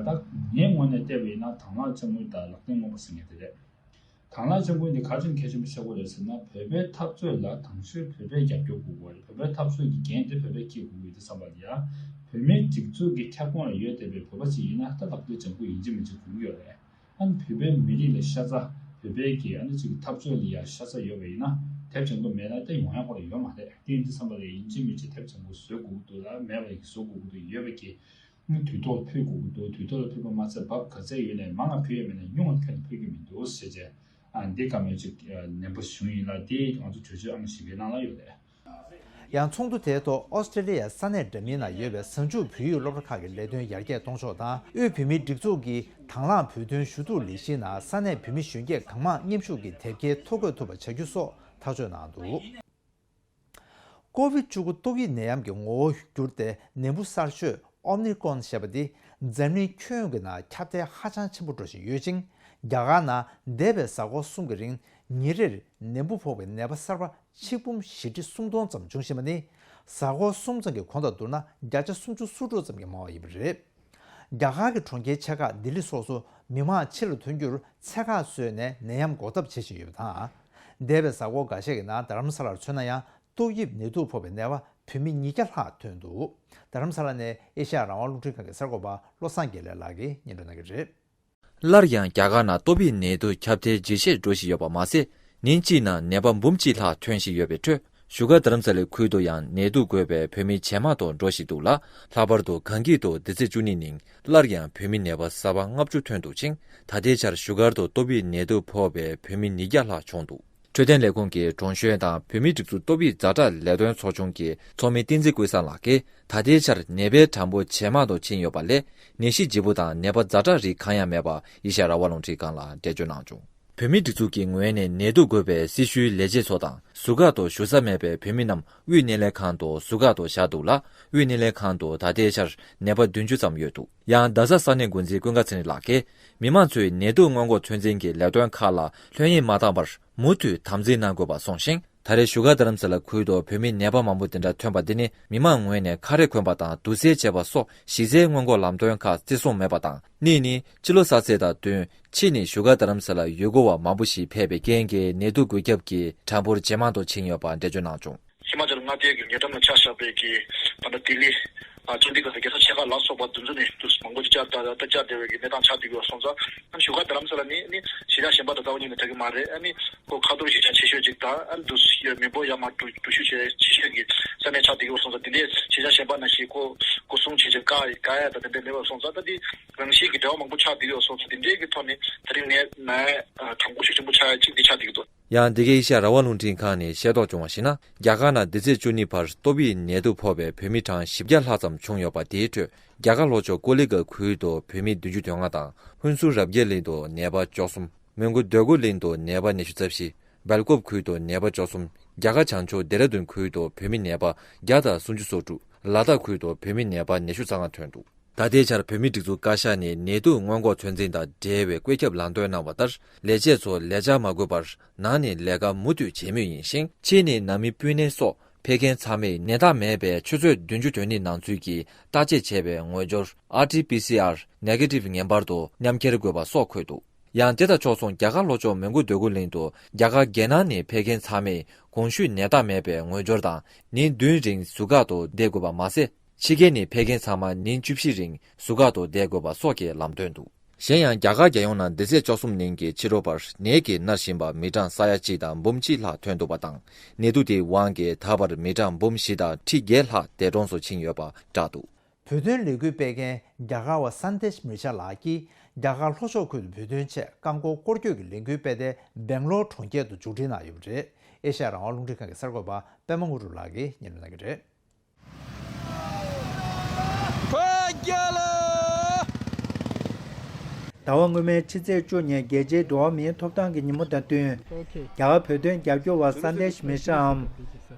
ད་ངའི་ངོས་ནས་བལྟས་པ་ཡིན་ན་དང་བླངས་འཆར་འགོད་དང་ལག་ལེན་དངོས་པོ་ཟེར་མཁན་དེ་རེད། དང་བླངས་འཆར་འགོད་འདི་ག་ཅུང་གལ་ཆེན་པོ་ཆགས་ཀྱི་ཡོད་ཟེར་ན། བོད་པའི་འཐབ་རྩོད་ལ་དང་ཤོས་བོད་པས་རྒྱབ་སྐྱོར་དགོས་ཀྱི་ཡོད་རེད། བོད་པའི་འཐབ་རྩོད་ཀྱི་འགན་དེ་བོད་པས་འཁྱེར་དགོས་ཀྱི་ཡོད་དུས་ཙམ་པ་ལ་ཡ། བོད་མིའི་སྒྲིག་འཛུགས་ཀྱི་ཁྱབ་ཁོངས་ལ་ཡོད་བསྡད་པའི་བོད་པ་ཞིག་ཡིན་ན་ད་ལག་ལེན་འཆར་འགོད་ཡིན་གཅིག་མིན་གཅིག་དགོས་ཀྱི་ཡོད་རེད། ཨ་ནི་བོད་པའི་མི་རིགས་ལ་ཤ་ཚ། བོད་པའི་གི་ཨ་ནི་ཅིག་འཐབ་རྩོད་ལ་ཡ་ཤ་ཚ་ཡོད་པ་ཡིན་ན་དེབ་སྦྱང་གི་མེད་ན་དེ་ཡོང་ཡ་ཁོ་རང་ཡོད་མ་རེད། དེ་ཡིན་དུས་ཙམ་པ་ལ་ཡིན་གཅིག་མིན་གཅིག་དེབ་སྦྱང་གི་བཟོ་དགོས་ཀྱི་འདུག་ལ་མེད་པ་ཡིན་གི་བཟོ་དགོས་ཀྱི་འདུག་ཡོད་པའི་གི་ཨ་ནི་དུས་ཐོག་ལ་ཕུལ་དགོས་ཀྱི་འདུག། དུས་ཐོག་ལ་ཕུལ་པ་མ་ཚད་བབ་ག་ཚད་ཡོད་ནའི་མང་ང་ཕུལ་ཡ་མེད་ན་ཉུང་ང་ཁྱོན་ནས་ཕུལ་གི་མི་འདུག་ཟེར་བྱས། ཨ་འདི་བཀའ་མོལ་ཅིག་ནན་པོ་ཞུ་ཡིན་ལ། དེ་ང་ཚོ་གྲོས་ཆོད་ཨང་བཞི་པའི་ནང་ལ་ཡོད་རེད། ཡང་ཚོགས་འདུ་དེའི་ཐོག་ཨོ་སི་ཀྲེ་ལི་ཡའི་ས་གནས་འདྲ་མིན་ན་ཡོད་པའི་གཟའ་མཇུག་བོད་ཡིག་སློབ་གྲྭ་ཁག་གི་ལས་དོན་ཡར་རྒྱས་གཏོང་ཕྱོགས་དང་། དབུས་བོད་མིའི་སྒྲིག་འཛུགས་ཀྱི་དང་བླངས་བོད་དོན་ཞུ་གཏུག་ལས་གཞིའི་ནང་ས་གནས་བོད་མི་གཞོན་སྐྱེས་གང་མང་མཉམ་ཞུགས་ཀྱིས་དེབ་སྐྱེལ་ཐོ་འགོད་ཐུབ་པ་བྱ་རྒྱུ་སོགས་ཐག་གཅོད་གནང་འདུག། ཀོ་བིད་བཅུ་དགུ་ཏོག་དབྱིབས་ནད་ཡམས་ཀྱི་ངོ་བོ་འགྱུར་ཏེ་ནད་འབུ་གསར་ཤོས་ཨོ་མི་ཀྲོན་ཞེས་པ་འདི་འཛམ་གླིང་ཁྱོན་ཡོངས་ཀྱི་ནང་ཁྱབ་གདལ་ཧ་ཅང་ཆེན་པོ་འགྲོ་བཞིན་ཡོད་ཅིང་། རྒྱ་གར་ནང་འདས་པའི་གཟའ་འཁོར་གསུམ་གྱི་རིང་ཉིན་རེར་ནད་འབུ་ཕོག་པའི་ནད་པ་གསར་པ་ཆིག་འབུམ་བཞི་ཁྲི་སུམ་སྟོང་ཙམ་འབྱུང་བཞིན་པ་ནི། གཟའ་འཁོར་གསུམ་ཙམ་གྱི་གོང་དང་བསྡུར་ན་བརྒྱ་ཆ་སུམ་ཅུ་སོ་དྲུག་ཙམ་གྱིས་མང་བ་ཡིན་པ་རེད། རྒྱ་གར་གྱི་གྲོང་ཁྱེར་ཆེ་ཁག་ལྡི་ལི་སོགས་སུ་མི་མང་ཕྱི་ལ་ཐོན་རྒྱུར་ཚད་བཀག་བཟོས་ནས་ནད་ཡམས་འགོག་ཐབས་བྱེད་བཞིན་ཡོད་པ་དང་། འདས་པའི་གཟའ་འཁོར་འགའ་ཤས་ཀྱི་ནང་རྡ་རམ་ས་ལར་མཚོན་ན་ཡང་ཏོག་དབྱིབས་ནད་དུག་ཕོག་པའི་ནད་པ་བོད་མི་ཉིས་བརྒྱ་ལྷག་ཐོན་འདུག། རྡ་རམ་ས་ལ་ནས་ཨེ་ཤ་ཡ་རང་དབང་རླུང་འཕྲིན་ཁང་གི་གསར་འགོད་པ་བློ་བཟང་དགེ་ལེགས་ལགས་ཀྱིས་སྙན་སྒྲོན་གནང་གི་རེད། སླར་ཡང་རྒྱ་གར་ནང་ཏོག་དབྱིབས་ནད་དུག་ཁྱབ་གདལ་ཇེ་ཆེར་འགྲོ་བཞིན་ཡོད་པ་མ་ཟད། ཉིན་གཅིག་ནང་ནད་པ་འབུམ་གཅིག་ལྷག་ཐོན་བཞིན་ཡོད་པའི་ཁྲོད། བཞུགས་སྒར་རྡ་རམ་ས་ལའི་ཁུལ་དུ་ཡང་ནད་དུག་འགོས་པའི་བོད་མི་ཇེ་མང་དུ་འགྲོ་བཞིན་འདུག་ལ། ལྷག་པར་དུ་གངས་སྐྱིད་དུ་འདི་ཚེས་བཅུ་གཉིས་ཉིན་སླར་ཡང་བོད་མི་ནད་པ་གསར་པ་ལྔ་བཅུ་ཐོན་འདུག་ཅིང་། ད་ལྟའི་ཆར་བཞུགས་སྒར་དུ་ཏོག་དབྱིབས་ནད་དུག་ཕོག་པའི་བོད་མི་ཉིས་བརྒྱ་ལྷག་བྱུང་འདུག། འཕྲོད་བསྟེན་ལས་ཁུངས་ཀྱི་དྲུང་གཞོན་དང་བོད་མིའི་སྒྲིག་འཛུགས་ཏོག་དབྱིབས་ཛ་དྲག་ལས་དོན་ཚོགས་ཆུང་གི་ཚོགས་མི་བསྟན་འཛིན་ཀུན་བཟང་ལགས་ཀྱིས། ད་ལྟའི་ཆར་ནད་པའི་གྲངས་འབོར་ཇེ་མང་དུ་ཕྱིན་ཡོད་པ་ལས། ནད་གཞི་ལྗིད་པོ་དང་ནད་པ་ཛ་དྲག་རིགས་གང་ཡང་མེད་པ་ཨེ་ཤ་ཡ་རང་དབང་རླུང་འཕྲིན་ཁང་ལ་འགྲེལ་བརྗོད་གནང་བྱུང་། བོད་མིའི་སྒྲིག་འཛུགས་ཀྱི་ངོས་ནས་ནད་དུག་འགོས་པའི་སྲི་ཞུའི་ལས་བྱེད་ཚོ་དང་ཟུར་བཀག་ཏུ་བཞུགས་ས་མེད་པའི་བོད་མི་རྣམས་དབུས་སྣེ་ལེན་ཁང་དུ་ཟུར་བཀག་ཏུ་བཞག་འདུག་ལ། དབུས་སྣེ་ལེན་ཁང་དུ་ད་ལྟའི་ཆར་ནད་པ་བདུན་ཅུ་ཙམ་ཡོད་འདུག། ཡང་རྡ་ས་ས་གནས་འགོ་འཛིན་ཀུན་དགའ་ཚེ་རིང་ལགས་ཀྱིས། མི་མང་ཚོས་ནད་དུག་སྔོན་འགོག་ཚོད་འཛིན་གྱི་ལས་དོན་ཁག་ལ་ལྷོད་གཡེང་མ་བཏང་བར། མུ་མཐུད་དམ་འཛིན་གནང་དགོས་པ་གསུངས་ཤིང་། ད་རེས་བཞུགས་སྒར་རྡ་རམ་ས་ལ་ཁུལ་དུ་བོད་མི་ནད་པ་མང་པོ་དེ་འདྲ་ཐོན་པ་འདི་ནི། མི་མང་ངོས་ནས་ཁ་རས་གོན་པ་དང་དུག་སེལ་བྱེད་པ་སོགས་གཞི་རྩའི་སྔོན་འགོག་ལམ་སྟོན་ཁག་བརྩི་སྲུང་མེད་པ་དང་། གཉིས་ནི་ཕྱི་ལོ་གསར་ཚེས་དང་བསྟུན། ཕྱི་ནས་བཞུགས་སྒར་རྡ་རམ་ས་ལ་ཡུལ་སྐོར་བ་མང་པོ་ཞིག་ཕེབས་པའི་རྐྱེན་གྱིས་ནད་དུག་འགོས་ཁྱབ་ཀྱི་གྲངས་འབོར་ཇེ་མང་དུ་ཕྱིན་ཡོད་པ་འགྲེལ་བརྗོད་གནང་བྱུང་། ཧི་མ་ཅལ་མངའ་སྡེ་གི་ཉེ་འགྲམ་ལ་ཆ་བཞག་པའི་གི་ད་ལྟ་ལྡི་ལི། ཨ་ཅོན་ཌི་གྷར་རྒྱལ་ས་ཆེ་ཁག་ལ་སོགས་པ་འདི་ཚོ་ནས་དུས་མང་པོ་ཅིག་བཅར་ད་ད་བཅར་བསྡད་པའི་གི་གནས་སྟངས་ཆགས་བསྡད་ཀྱི་ཡོད་སོང་ཙང་། ཨ་ནི་བཞུགས་སྒར་རྡ་རམ་ས་ལ་ནི་ནི་གཞིས་ཆགས་གཞན་པ་དང་འདྲ་བོ་ཉིད་ནས་ད་གི་མ་རེད། ཨ་ནི་ཁོ་ཁ་ཐོར་གཞིས་ཆགས་ཆེ་ཤོས་ཅིག་དང་། ཨ་ནི་དུས་མི་འབོར་ཡར་མར་འགྲོ་འགྲོ་ཤུགས་ཆེ་ཆེ་ཤོས་ཀྱི་ས་གནས་ཆགས་བསྡད་ཀྱི་ཡོད་སོང་ཙང་། འདི་འདྲའི་གཞིས་ཆགས་གཞན་པ་ནང་བཞིན་ཁོ་སྒོ་སྲུང་བྱེད་ཆེད་བཀག་བཀག་ཡ་དང་དེ་འདྲ་མེད་པ་སོང་ཙང་། ད་འདི་རང་བཞིན་གྱི་འབྲེལ་བ་མང་པོ་ཆགས་བསྡད་ཀྱི་ཡོད་སོང་ཙང་། འདི་འདྲའི་གི་ཐོག་ནས་ད་རིང་ནས་ནད་གྲངས་འབོར་ཤུགས་ཆེན་པོ་ཆགས་ཡ་ཅིག་འདི་ཆགས་བསྡད་ཀྱི་འདུག། ཡང་འདི་གའི་ཨེ་ཤ་ཡ་རང་དབང་རླུང་འཕྲིན་ཁང་ནས་ཤེས་རྟོགས་བྱུང་བར་གཞིགས་ན། རྒྱ་གར་ནང་འདི་ཚེས་བཅུ་གཉིས་བར་ཏོག་དབྱིབས་ནད་དུག་ཕོག་པའི་བོད་མི་གྲངས་བཞི་བརྒྱ་ལྷག་ཙམ་བྱུང་ཡོད་པ། དེའི་ཁྲོད་རྒྱ་གར་ལྷོ་ཕྱོགས་ཀོ་ལི་གྷལ་ཁུལ་དུ་བོད་མི་བདུན་ཅུ་དོན་ལྔ་དང་། ཧུན་སུར་རབ་རྒྱས་གླིང་དུ་ནད་པ་བཅུ་གསུམ། མོན་གྷོ་འདོད་རྒུ་གླིང་དུ་ནད་པ་ཉི་ཤུ་རྩ་བཞི། སྦེལ་ཀོབ་ཁུལ་དུ་ནད་པ་བཅུ་གསུམ། རྒྱ་གར་བྱང་ཕྱོགས་ལྡེ་ར་ལྡུན་ཁུལ་དུ་བོད་མི་ནད་པ་བརྒྱ་དང་སུམ་ཅུ་སོ་དྲུག། ལ་དྭགས་ཁུལ་དུ་བོད་མི་ནད་པ་ཉི་ཤུ་རྩ་ལྔ་ཐོན་འདུག། ད་ལྟའི་ཆར་བོད་མིའི་སྒྲིག་འཛུགས་བཀའ་ཤག་ནས་ནད་དུག་སྔོན་འགོག་ཚོད་འཛིན་དང་འབྲེལ་བའི་བཀོད་ཁྱབ་ལམ་སྟོན་གནང་བ་ལྟར། ལས་བྱེད་ཚོ་ལས་བཅར་མ་དགོས་པར་ནང་ནས་ལས་ཀ་མུ་མཐུད་བྱེད་མུས་ཡིན་ཞིང་། ཕྱི་ནས་ནང་མི་སྤུན་ནེ་སོགས་ཕེབས་མཁན་ཚང་མས་ནད་རྟགས་མེད་པའི་ཆུ་ཚོད་བདུན་ཅུ་དོན་གཉིས་ནང་ཚུད་ཀྱི་བརྟག་དཔྱད་བྱས་པའི་ངོས་སྦྱོར་ཨར་ཊི་པི་སི་ཨར་ནེ་གེ་ཊིབ་ངེས་པར་དུ་མཉམ་འཁྱེར་དགོས་པ་སོགས་འཁོད་འདུག། ཡང་དེ་དང་ཕྱོགས་མཚུངས་རྒྱ་གར་ལྷོ་ཕྱོགས་མོན་གྷོ་འདོད་རྒུ་གླིང་དུ་རྒྱ་གར་རྒྱལ་ནང་ནས་ཕེབས་མཁན་ཚང་མས་གོང་ཞུས་ནད་རྟགས་མེད་པའི་ངོས་སྦྱོར་དང་ཉིན་བདུན་རིང་ཟུར་བཀག་ཏུ་བསྡད་དགོས་པ་མ་ཟད། ཕྱི་རྒྱལ་ནས་ཕེབས་མཁན་ཚང་མ་ཉིན་བཅུ་བཞི་རིང་ཟུར་བཀག་ཏུ་བསྡད་དགོས་པ་སོགས་ཀྱི་ལམ་སྟོན་འདུག། གཞན་ཡང་རྒྱ་གར་རྒྱལ་ཡོངས་ནང་འདི་ཚེས་བཅུ་གསུམ་ཉིན་གྱི་ཕྱི་དྲོ་བར་ནད་ཀྱིས་མནར་བཞིན་པ་མི་གྲངས་ས་ཡ་གཅིག་དང་འབུམ་གཅིག་ལྷག་ཐོན་འདུག་པ་དང་། ནད་དུག་དེའི་དབང་གིས་ད་བར་མི་གྲངས་འབུམ་བཞི་དང་ཁྲི་བརྒྱད་ལྷག་འདས་གྲོངས་སུ་ཕྱིན་ཡོད་པ་བསྒྲགས་འདུག། བོད་དོན་ལས་འགུལ་སྤེལ་མཁན་རྒྱ་གར་བ་སན་དེཤ་མི་ཤ་ལགས་ཀྱིས་རྒྱ་གར་ལྷོ་ཕྱོགས་ཁུལ་དུ་བོད་དོན་ཆེད་རྐང་འཁོར་སྐོར་སྐྱོད་ཀྱི་ལས་འགུལ་སྤེལ་ཏེ་སྦེང་ལོར་གྲོང་ཁྱེར་དུ་མཇུག་སྒྲིལ་གནང་ཡོད་པ་རེད། ཨེ་ཤ་ཡ་རང་དབང་རླུང་འཕྲིན་ཁང་གི་གསར་འགོད་པ་པད་མ་དངོས་གྲུབ་ལགས་ཀྱིས་སྙན་སྒྲོན་གནང་གི་རེད། ཟླ་བ་སྔོན་མའི་ཕྱི་ཚེས་བཅུ་ཉིན་རྒྱལ་སྤྱིའི་འགྲོ་བ་མིའི་ཐོབ་ཐང་གི་ཉིན་མོ་དང་བསྟུན། རྒྱ་གར་བོད་དོན་རྒྱབ་སྐྱོར་བ་སན་དེཤ་མི་ཤའམ།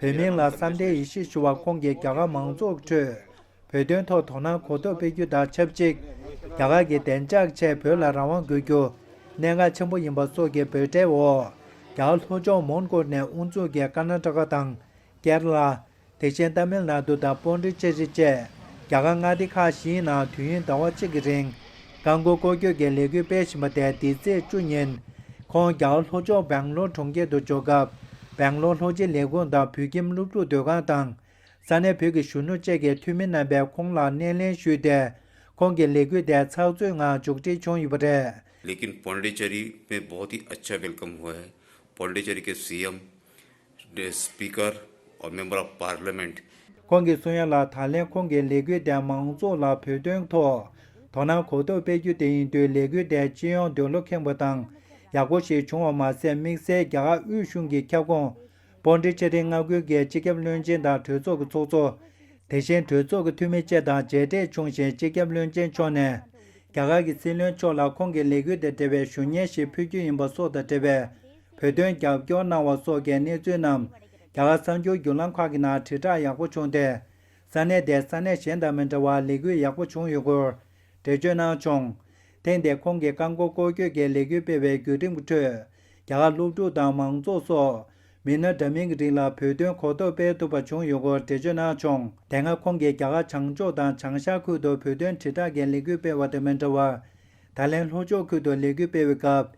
བོད་མིང་ལ་བསམ་གཏན་ཡེ་ཤེས་ཞུ་བ་ཁོང་གིས་རྒྱ་གར་མང་ཚོགས་ཀྱི་ཁྲོད། བོད་དོན་ཐོག་དོ་སྣང་གོ་རྟོགས་སྤེལ་རྒྱུ་དང་ཆབས་ཅིག་རྒྱ་གར་གྱི་བདེ་འཇགས་ཆེད་བོད་ལ་རང་དབང་དགོས་རྒྱུ། གནད་འགག་ཆེན་པོ་ཡིན་པ་སོགས་ཀྱི་འབོད་སྒྲའི་འོག་རྒྱ་གར་ལྷོ་ཕྱོགས་མོན་གྷོ་ནས་དབུ་འཛུགས་ཀྱིས་ཀར་ན་ཊ་ཀ་དང་། ཀེ་ར་ལ། དེ་བཞིན་ཏཱ་མིལ་ནཱ་ཌུ་དང་པོན་ཌི་ཅེ་རི་བཅས་རྒྱ་གར་མངའ་སྡེ་ཁག་བཞིའི་ནང་དུས་ཡུན་ཟླ་བ་གཅིག་གི་རིང་རྐང་འཁོར་སྐོར་སྐྱོད་ཀྱི་ལས་འགུལ་སྤེལ་བཞིན་པ་དེ་འདི་ཚེས་བཅུ་ཉིན་ཁོང་རྒྱ་གར་ལྷོ་ཕྱོགས་སྦེང་ལོར་གྲོང་ཁྱེར་དུ་འབྱོར་སྐབས། སྦེང་ལོར་ལྷོ་སྤྱི་ལས་ཁུངས་དང་བོད་ཁྱིམ་སློབ་ཕྲུག་སྡོད་ཁང་དང་། ས་གནས་བོད་ཀྱི་གཞོན་ནུ་བཅས་ཀྱི་འཐུས་མི་རྣམ་པས་ཁོང་ལ་སྣེ་ལེན་ཞུས་ཏེ། ཁོང་གི་ལས་འགུལ་དེ་ཚགས་ཚུད་ངང་མཇུག་སྒྲིལ་བྱུང་ཡོད་པ་རེད། लेकिन पौंडीचेरी में बहुत ही अच्छा वेलकम हुआ है। पौंडीचेरी के सीएम, स्पीकर और मेंबर ऑफ पार्लियामेंट। ཁོང་གིས་གསུང་ཡ་ལ། ད་ལན་ཁོང་གི་ལས་འགུལ་དེ་མང་ཚོགས་ལ་བོད་དོན་ཐོག་དོ་སྣང་གོ་རྟོགས་སྤེལ་རྒྱུ་དེ་ཡིན་དུས། ལས་འགུལ་དེ་སྤྱི་ཡོངས་འདོད་བློ་ཁེངས་པ་དང་ཡག་པོ་ཞིག་བྱུང་བ་མ་ཟད། དམིགས་བསལ་རྒྱ་གར་དབུས་གཞུང་གི་ཁྱབ་ཁོངས་པོན་ཌི་ཆེ་རི་མངའ་ཁུལ་གྱི་སྤྱི་ཁྱབ་བློན་ཆེན་དང་གྲོས་ཚོགས་ཀྱི་ཚོགས་གཙོ། དེ་བཞིན་གྲོས་ཚོགས་ཀྱི་འཐུས་མི་བཅས་དང་མཇལ་འཕྲད་བྱུང་ཞིང་། སྤྱི་ཁྱབ་བློན་ཆེན་མཆོག་ནས་རྒྱ་གར་གྱི་སྲིད་བློན་མཆོག་ལ་ཁོང་གི་ལས་འགུལ་དང་འབྲེལ་བའི་ཞུ་སྙན་ཞིག་ཕུལ་རྒྱུ་ཡིན་པ་སོགས་དང་འབྲེལ་བའི་བོད་དོན་རྒྱབ་སྐྱོར་གནང་བ་སོགས་ཀྱི་གནས་ཚུལ་རྣམས་རྒྱ་གར་གསར་འགྱུར་བརྒྱུད་ལམ་ཁག་གི་ནང་དྲིལ་བསྒྲགས་ཡག་པོ་བྱུང་སྟེ། ས་གནས་དེའི་ས་གནས་གཞན་དང་མི་འདྲ་བར་ལས་འགུལ་ཡག་པོ་བྱུང་ཡོད་སྐོར་འགྲེལ་བརྗོད་གནང་བྱུང་། ཐེངས་འདིར་ཁོང་གིས་རྐང་འཁོར་སྐོར་སྐྱོད་ཀྱི་ལས་འགུལ་སྤེལ་བའི་བརྒྱུད་རིམ་གྱི་ཁྲོད། རྒྱ་གར་སློབ་ཕྲུག་དང་མང་ཚོགས་སོགས་མི་སྣ་འདྲ་མིན་གྱི་རིགས་ལ་བོད་དོན་གོ་རྟོགས་སྤེལ་ཐུབ་པ་བྱུང་ཡོད་སྐོར་འགྲེལ་བརྗོད་གནང་བྱུང་། དེ་སྔ་ཁོང་གིས་རྒྱ་གར་བྱང་ཕྱོགས་དང་བྱང་ཤར་ཁུལ་དུ་བོད་དོན་དྲིལ་བསྒྲགས་ཀྱི་ལས་འགུལ་སྤེལ་བ་དང་མི་འདྲ་བར། ད་ལན་ལྷོ་ཕྱོགས་ཁུལ་དུ་ལས་འགུལ་སྤེལ་བའི་སྐབས།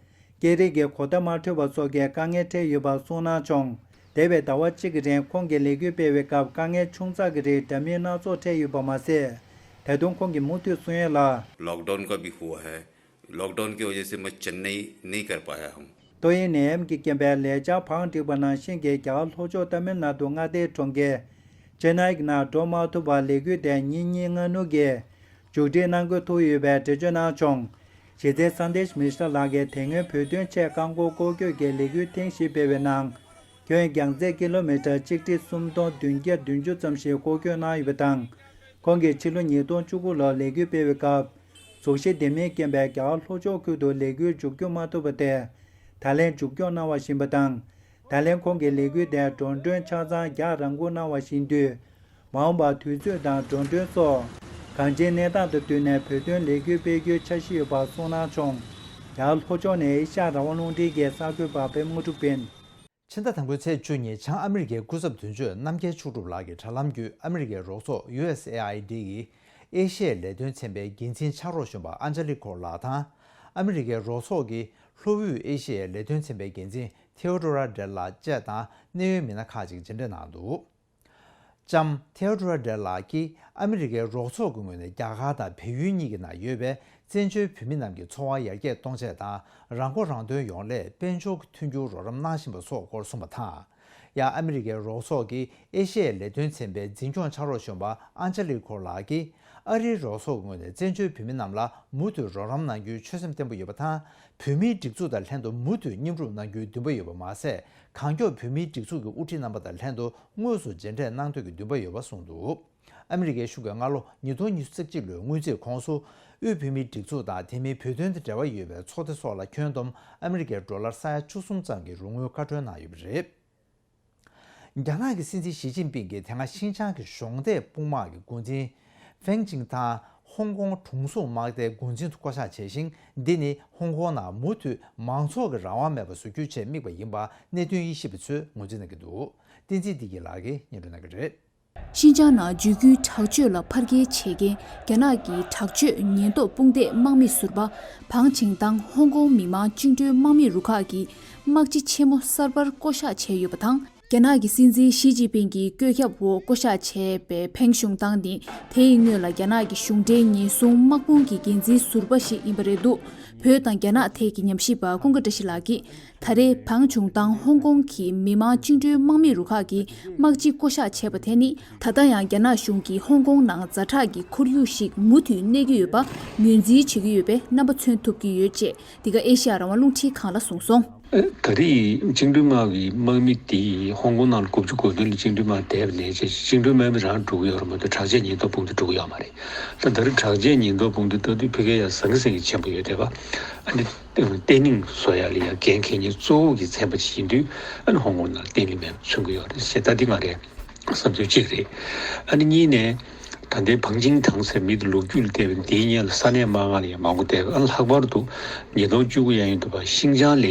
སྐད་རིགས་ཀྱི་གོ་བརྡ་མ་འཕྲོད་པ་སོགས་ཀྱི་དཀའ་ངལ་འཕྲད་ཡོད་པ་གསུངས་གནང་བྱུང་། འདས་པའི་ཟླ་བ་གཅིག་གི་རིང་ཁོང་གིས་ལས་འགུལ་སྤེལ་བའི་སྐབས། དཀའ་ངལ་ཆུང་ཙག་གི་རིགས་འདྲ་མིན་སྣ་ཚོགས་འཕྲད་ཡོད་པ་མ་ཟད། ད་དུང་ཁོང་གིས་མུ་མཐུད་གསུང་ཡ་ལ། लॉकडाउन का भी हुआ है। लॉकडाउन की वजह से मैं चेन्नई नहीं कर पाया हूँ। ཏོ་ཨིན་ཨེ་ཨེམ་གྱིས་བསྐྱོན་པའི་ལས་འཆར་བང་བསྒྲིགས་པ་ནང་བཞིན་གྱི་རྒྱ་གར་ལྷོ་ཕྱོགས་ཏཱ་མིལ་ནཱ་ཏུ་མངའ་སྡེའི་གྲོང་ཁྱེར་ཅེ་ནའི་ནང་འགྲོ་མ་ཐུབ་པར་ལས་འགུལ་དེ་ཉིན་གཉིས་སྔ་སྣུར་གྱིས་མཇུག་སྒྲིལ་གནང་དགོས་ཐུག་ཡོད་པའི་འགྲེལ་བརྗོད་གནང་བྱུང་། གཞི་རྩའི་སན་དེཤ་མི་ཤྲ་ལགས་ཀྱིས་དེ་སྔོན་བོད་དོན་ཆེད་བཀག་འགོག་སྐོར་སྐྱོད་ཀྱི་ལས་འགུལ་ཐེངས་བཞི་སྤེལ་བའི་ནང་། ཁྱོན་རྒྱང་ཚད་ཀི་ལོ་མི་ཊར་ཆིག་ཁྲི་སུམ་སྟོང་བདུན་བརྒྱ་བདུན་ཅུ་ཙམ་ཞིག་སྐོར་སྐྱོད་གནང་ཡོད་པ་དང་། ཁོང་གིས་ཕྱི་ལོ་ཉིས་སྟོང་བཅུ་དགུ་ལོར་ལས་འགུལ་སྤེལ་བའི་སྐབས། གཟུགས་གཞི་ལྡེམ་མིན་རྐྱེན་པས་རྒྱ་གར་ལྷོ་ཕྱོགས་ཁུལ་དུ་ལས་འགུལ་མཇུག་སྒྲིལ་མ་ཐུབ་པ་དེས། ད་ལན་མཇུག་སྐྱོང་གནང་བ་བཞིན་པ་དང་། ད་ལན་ཁོང་གི་ལས་འགུལ་དེ་འགྲོ་གྲོན་ཆ་ཚང་རྒྱག་རང་འགུལ་གནང་བ་བཞིན་དུས། མ་འོངས་པར་དུས་ཚོད་དང་འགྲོ་གྲོན་སོགས་གང་ཅིའི་གནས་སྟངས་དང་བསྟུན་ནས་བོད་དོན་ལས་འགུལ་སྤེལ་རྒྱུའི་འཆར་གཞི་ཡོད་པ་གསུངས་གནང་བྱུང་། རྒྱ་གར་ལྷོ་ཕྱོགས་ནས་ཨེ་ཤ་ཡ་རང་དབང་རླུང་འཕྲིན་གྱི་གསར་འགོད་པ་པད་མ་དངོས་གྲུབ་ཡིན། ཕྱི་ཟླ་དང་པོའི་ཚེས་བཅུ་ཉིན་བྱང་ཨ་མི་རི་ཀའི་སྐུ་ཚབ་དོན་གཅོད་རྣམ་རྒྱལ་མཆོག་གྲུབ་ལགས་ཀྱི་དྲ་ལམ་བརྒྱུད་ཨ་མི་རི་ཀའི་རོགས་ཚོགས་ཡུ་ཨེས་ཨེ་ཨའི་ཌི་ཡི་ཨེ་ཤི་ཡའི་ལས་དོན་ཚན་པའི་འགན་འཛིན་ཕྱག་རོགས་གཞོན་པ་ཨན་ཇ་ལི་ཁོ་ལགས་དང་། ཨ་མི་རི་ཀའི་རོགས་ཚོགས་ཀྱི་ལྷོ་དབུས་ཨེ་ཤི་ཡའི་ལས་དོན་ཚན་པའི་འགན་འཛིན་ཐེའོ་ཏོ་ར་ཌེ་ལགས་བཅས་དང་གནད་ཡོད་མི་སྣ་ཁག་ཅིག་མཇལ་འཕྲད་གནང་འདུག་ལྕམ་ཐེའོ་ཏོ་ར་ཌེ་ལགས་ཀྱིས་ཨ་མི་རི་ཀའི་རོགས་ཚོགས་ཀྱི་ངོས་ནས་རྒྱ་གར་དང་བལ་ཡུལ་གཉིས་ཀྱི་ནང་ཡོད་པའི་བཙན་བྱོལ་བོད་མི་རྣམས་ཀྱི་འཚོ་བ་ཡར་རྒྱས་གཏོང་ཆེད་དང་རང་མགོ་རང་ཐོན་ཡོང་སླད་དཔལ་འབྱོར་གྱི་མཐུན་འགྱུར་རོགས་རམ་གནང་བཞིན་པ་སོགས་སྐོར་གསུངས་པ་དང་། ཡང་ཨ་མི་རི་ཀའི་རོགས་ཚོགས་ཀྱིས་ཨེ་ཤི་ཡའི་ལས་དོན་ཚན་པའི་འཛིན་སྐྱོང་ཕྱག་རོགས་གཞོན་པ་ཨན་ཇ་ལི་ཁོ་ལགས་ཀྱིས་ཨ་རིའི་རོགས་ཚོགས་ཀྱི་ངོས་ནས་བཙན་བྱོལ་བོད་མི་རྣམས་ལ་མུ་མཐུད་རོགས་རམ་གནང་རྒྱུའི་ཆོད་སེམས་བརྟན་པོ་ཡོད་པ་དང་། བོད་མིའི་སྒྲིག་འཛུགས་དང་ལྷན་དུ་མུ་མཐུད་མཉམ་རུབ་གནང་རྒྱུའི་འདུན་པ་ཡོད་པ་མ་ཟད། གང་མགྱོགས་བོད་མིའི་སྒྲིག་འཛུགས་ཀྱི་དབུ་ཁྲིད་རྣམ་པ་དང་ལྷན་དུ་དངོས་སུ་མཇལ་འཕྲད་གནང་འདོད་ཀྱི་འདུན་པ་ཡོད་པ་གསུངས་འདུག་ཨ་མི་རི་ཀའི་གཞུང་གིས་སྔ་ལོ་ཉིས་སྟོང་ཉི་ཤུ་རྩ་གཅིག་ལོའི་སྔོན་རྩིས་ཁོངས་སུ། དབུས་བོད་མིའི་སྒྲིག་འཛུགས་དང་དེ་མིན་བོད་དོན་དང་འབྲེལ་བ་ཡོད་པའི་ཚོགས་སྡེ་སོགས་ལ་ཁྱོན་བསྡོམས་ཨ་མི་རི་ཀའི་ཌོ་ལར་ས་ཡ་བཅུ་གསུམ་ཙམ་གྱི་རོགས་དངུལ་བཀའ་འཁྲོལ་གནང་ཡོད་པ་རེད། རྒྱ་ནག་གི་སྲིད་འཛིན་ཞི་ཅིན་ཕིང་གིས་དེ་སྔ་ཤིན་ཅང་གི་གཞོགས་འདེགས་དཔུང་དམག་གི་འགོ་འཛིན་ཧྥེང་ཅིང་ཐང་ཧོང་ཀོང་དྲུང་འཚོ་དམག་སྡེའི་འགོ་འཛིན་དུ་བསྐོ་གཞག་བྱས་ཤིང་། འདི་ནི་ཧོང་ཀོང་ནང་མུ་མཐུད་མང་ཚོགས་ཀྱི་རང་དབང་མེད་པ་བཟོ་རྒྱུའི་ཆེད་དམིགས་པ་ཡིན་པ་གནད་དོན་དབྱེ་ཞིབ་པ་ཚོས་ངོས་འཛིན་གནང་གི་འདུག་བསྟན་འཛིན་བདེ་སྐྱིད་ལགས་ཀྱིས་སྙན་སྒྲོན་གནང་གི་རེད། ཤིན་ཅང་ནང་བརྗོད་བརྒྱུད་དྲག་སྤྱོད་ལ་ཕར་རྒོལ་བྱེད་མཁན་རྒྱ་ནག་གི་དྲག་སྤྱོད་ཉེན་རྟོག་དཔུང་སྡེའི་དམག་མི་ཟུར་པ་ཕང་ཆིང་ཏང་ཧོང་ཀོང་མི་དམངས་བཅིངས་འགྲོལ་དམག་མི་རུ་ཁག་གི་དམག་སྤྱི་ཆེན་མོ་གསར་པར་བསྐོ་གཞག་བྱས་ཡོད་པ་དང་། རྒྱ་ནག་གི་སྲིད་འཛིན་ཞི་ཅིན་ཕིང་གི་བཀོད་ཁྱབ་འོག་བསྐོ་གཞག་བྱས་པའི་ཕེང་ཤུང་ཏང་ནི་དེ་ཡི་སྔོན་ལ་རྒྱ་ནག་གི་གཞུང་འབྲེལ་ཉེན་སྲུང་དམག་དཔུང་གི་འགན་འཛིན་ཟུར་པ་ཞིག་ཡིན་པ་རེད་འདུག་བོད་དང་རྒྱ་ནག་ཐད་ཀྱི་ཉམས་ཞིབ་པ་ཀུན་དགའ་བཀྲ་ཤིས་ལགས་ཀྱིས། ད་རེས་ཕང་ཆུང་ཏང་ཧོང་ཀོང་གི་མི་དམངས་བཅིངས་འགྲོལ་དམག་མི་རུ་ཁག་གི་དམག་སྤྱི་བསྐོ་གཞག་བྱས་པ་དེ་ནི། ད་ལྟ་ཡང་རྒྱ་ནག་གཞུང་གིས་ཧོང་ཀོང་ནང་ཛ་དྲག་གི་ཁོར་ཡུག་ཞིག་མུ་མཐུད་གནས་ཀྱི་ཡོད་པ་ངོས་འཛིན་བྱེད་ཀྱི་ཡོད་པའི་རྣམ་པ་མཚོན་ཐུབ་ཀྱི་ཡོད་ཅེས་འདི་ག་ཨེ་ཤ་ཡ་རང་དབང་རླུང་འཕྲིན་ཁང་ལ་གསུངས་སོང་། ད་རེས་བཅིངས་འགྲོལ་དམག་གི་དམག་མི་དེ་ཧོང་ཀོང་ནང་ལ་དགུ་བཅུ་གོ་བདུན་ལ་བཅིངས་འགྲོལ་དམག་བསྡད་པ་ནས་བྱས་བཅིངས་འགྲོལ་དམག་མི་རང་འགྲོ་གི་ཡོད་རེད་མ་གཏོགས་དྲག་ཆས་ཉེན་རྟོག་དཔུང་སྡེ་འགྲོ་གི་ཡོད་མ་རེད། ད་ད་རེས་དྲག་ཆས་ཉེན་རྟོག་དཔུང་སྡེ་ལྟ་དུས་ཕ་གིར་ཡང་ཟང་ཟིང་གི་ཆེན་པོ་ཡོད་བསྡད་པ། ཨ་ནི་བརྟན་ལྷིང་བཟོ་ཡ་ལ་ཡང་འགན་འཁྱེར་མཁན་གཙོ་བོ་གི་ཚན་པ་ཅིག་ཡིན་དུས། ཨ་ནི་ཧོང་ཀོང་ནང་ལ་བརྟན་ལྷིང་མེད་པ་མཚོན་གྱི་ཡོད་རེད་ཞེས་ད་འདི་ང་རའི་བསམ་ཚུལ་གཅིག་རེད། ཨ་ནི་གཉིས་ནས། ད་ལྟའི་ཕང་ཆིང་ཐང་ཟེར་མི་དེ་ལོ་རྒྱུས་ལ་བལྟས་པ་ཡིན་ན་དེའི་སྔོན་ལ་ས་གནས་དམག་སྒར་ལ་ཡང་མང་པོ་བསྡད་པ། ཨ་ནི་ལྷག་པར་དུ་ཉིས་སྟོང་བཅུ་དགུ་ཡན་ཡོད་དུ་བ་ཤིང་ཅང་ལ་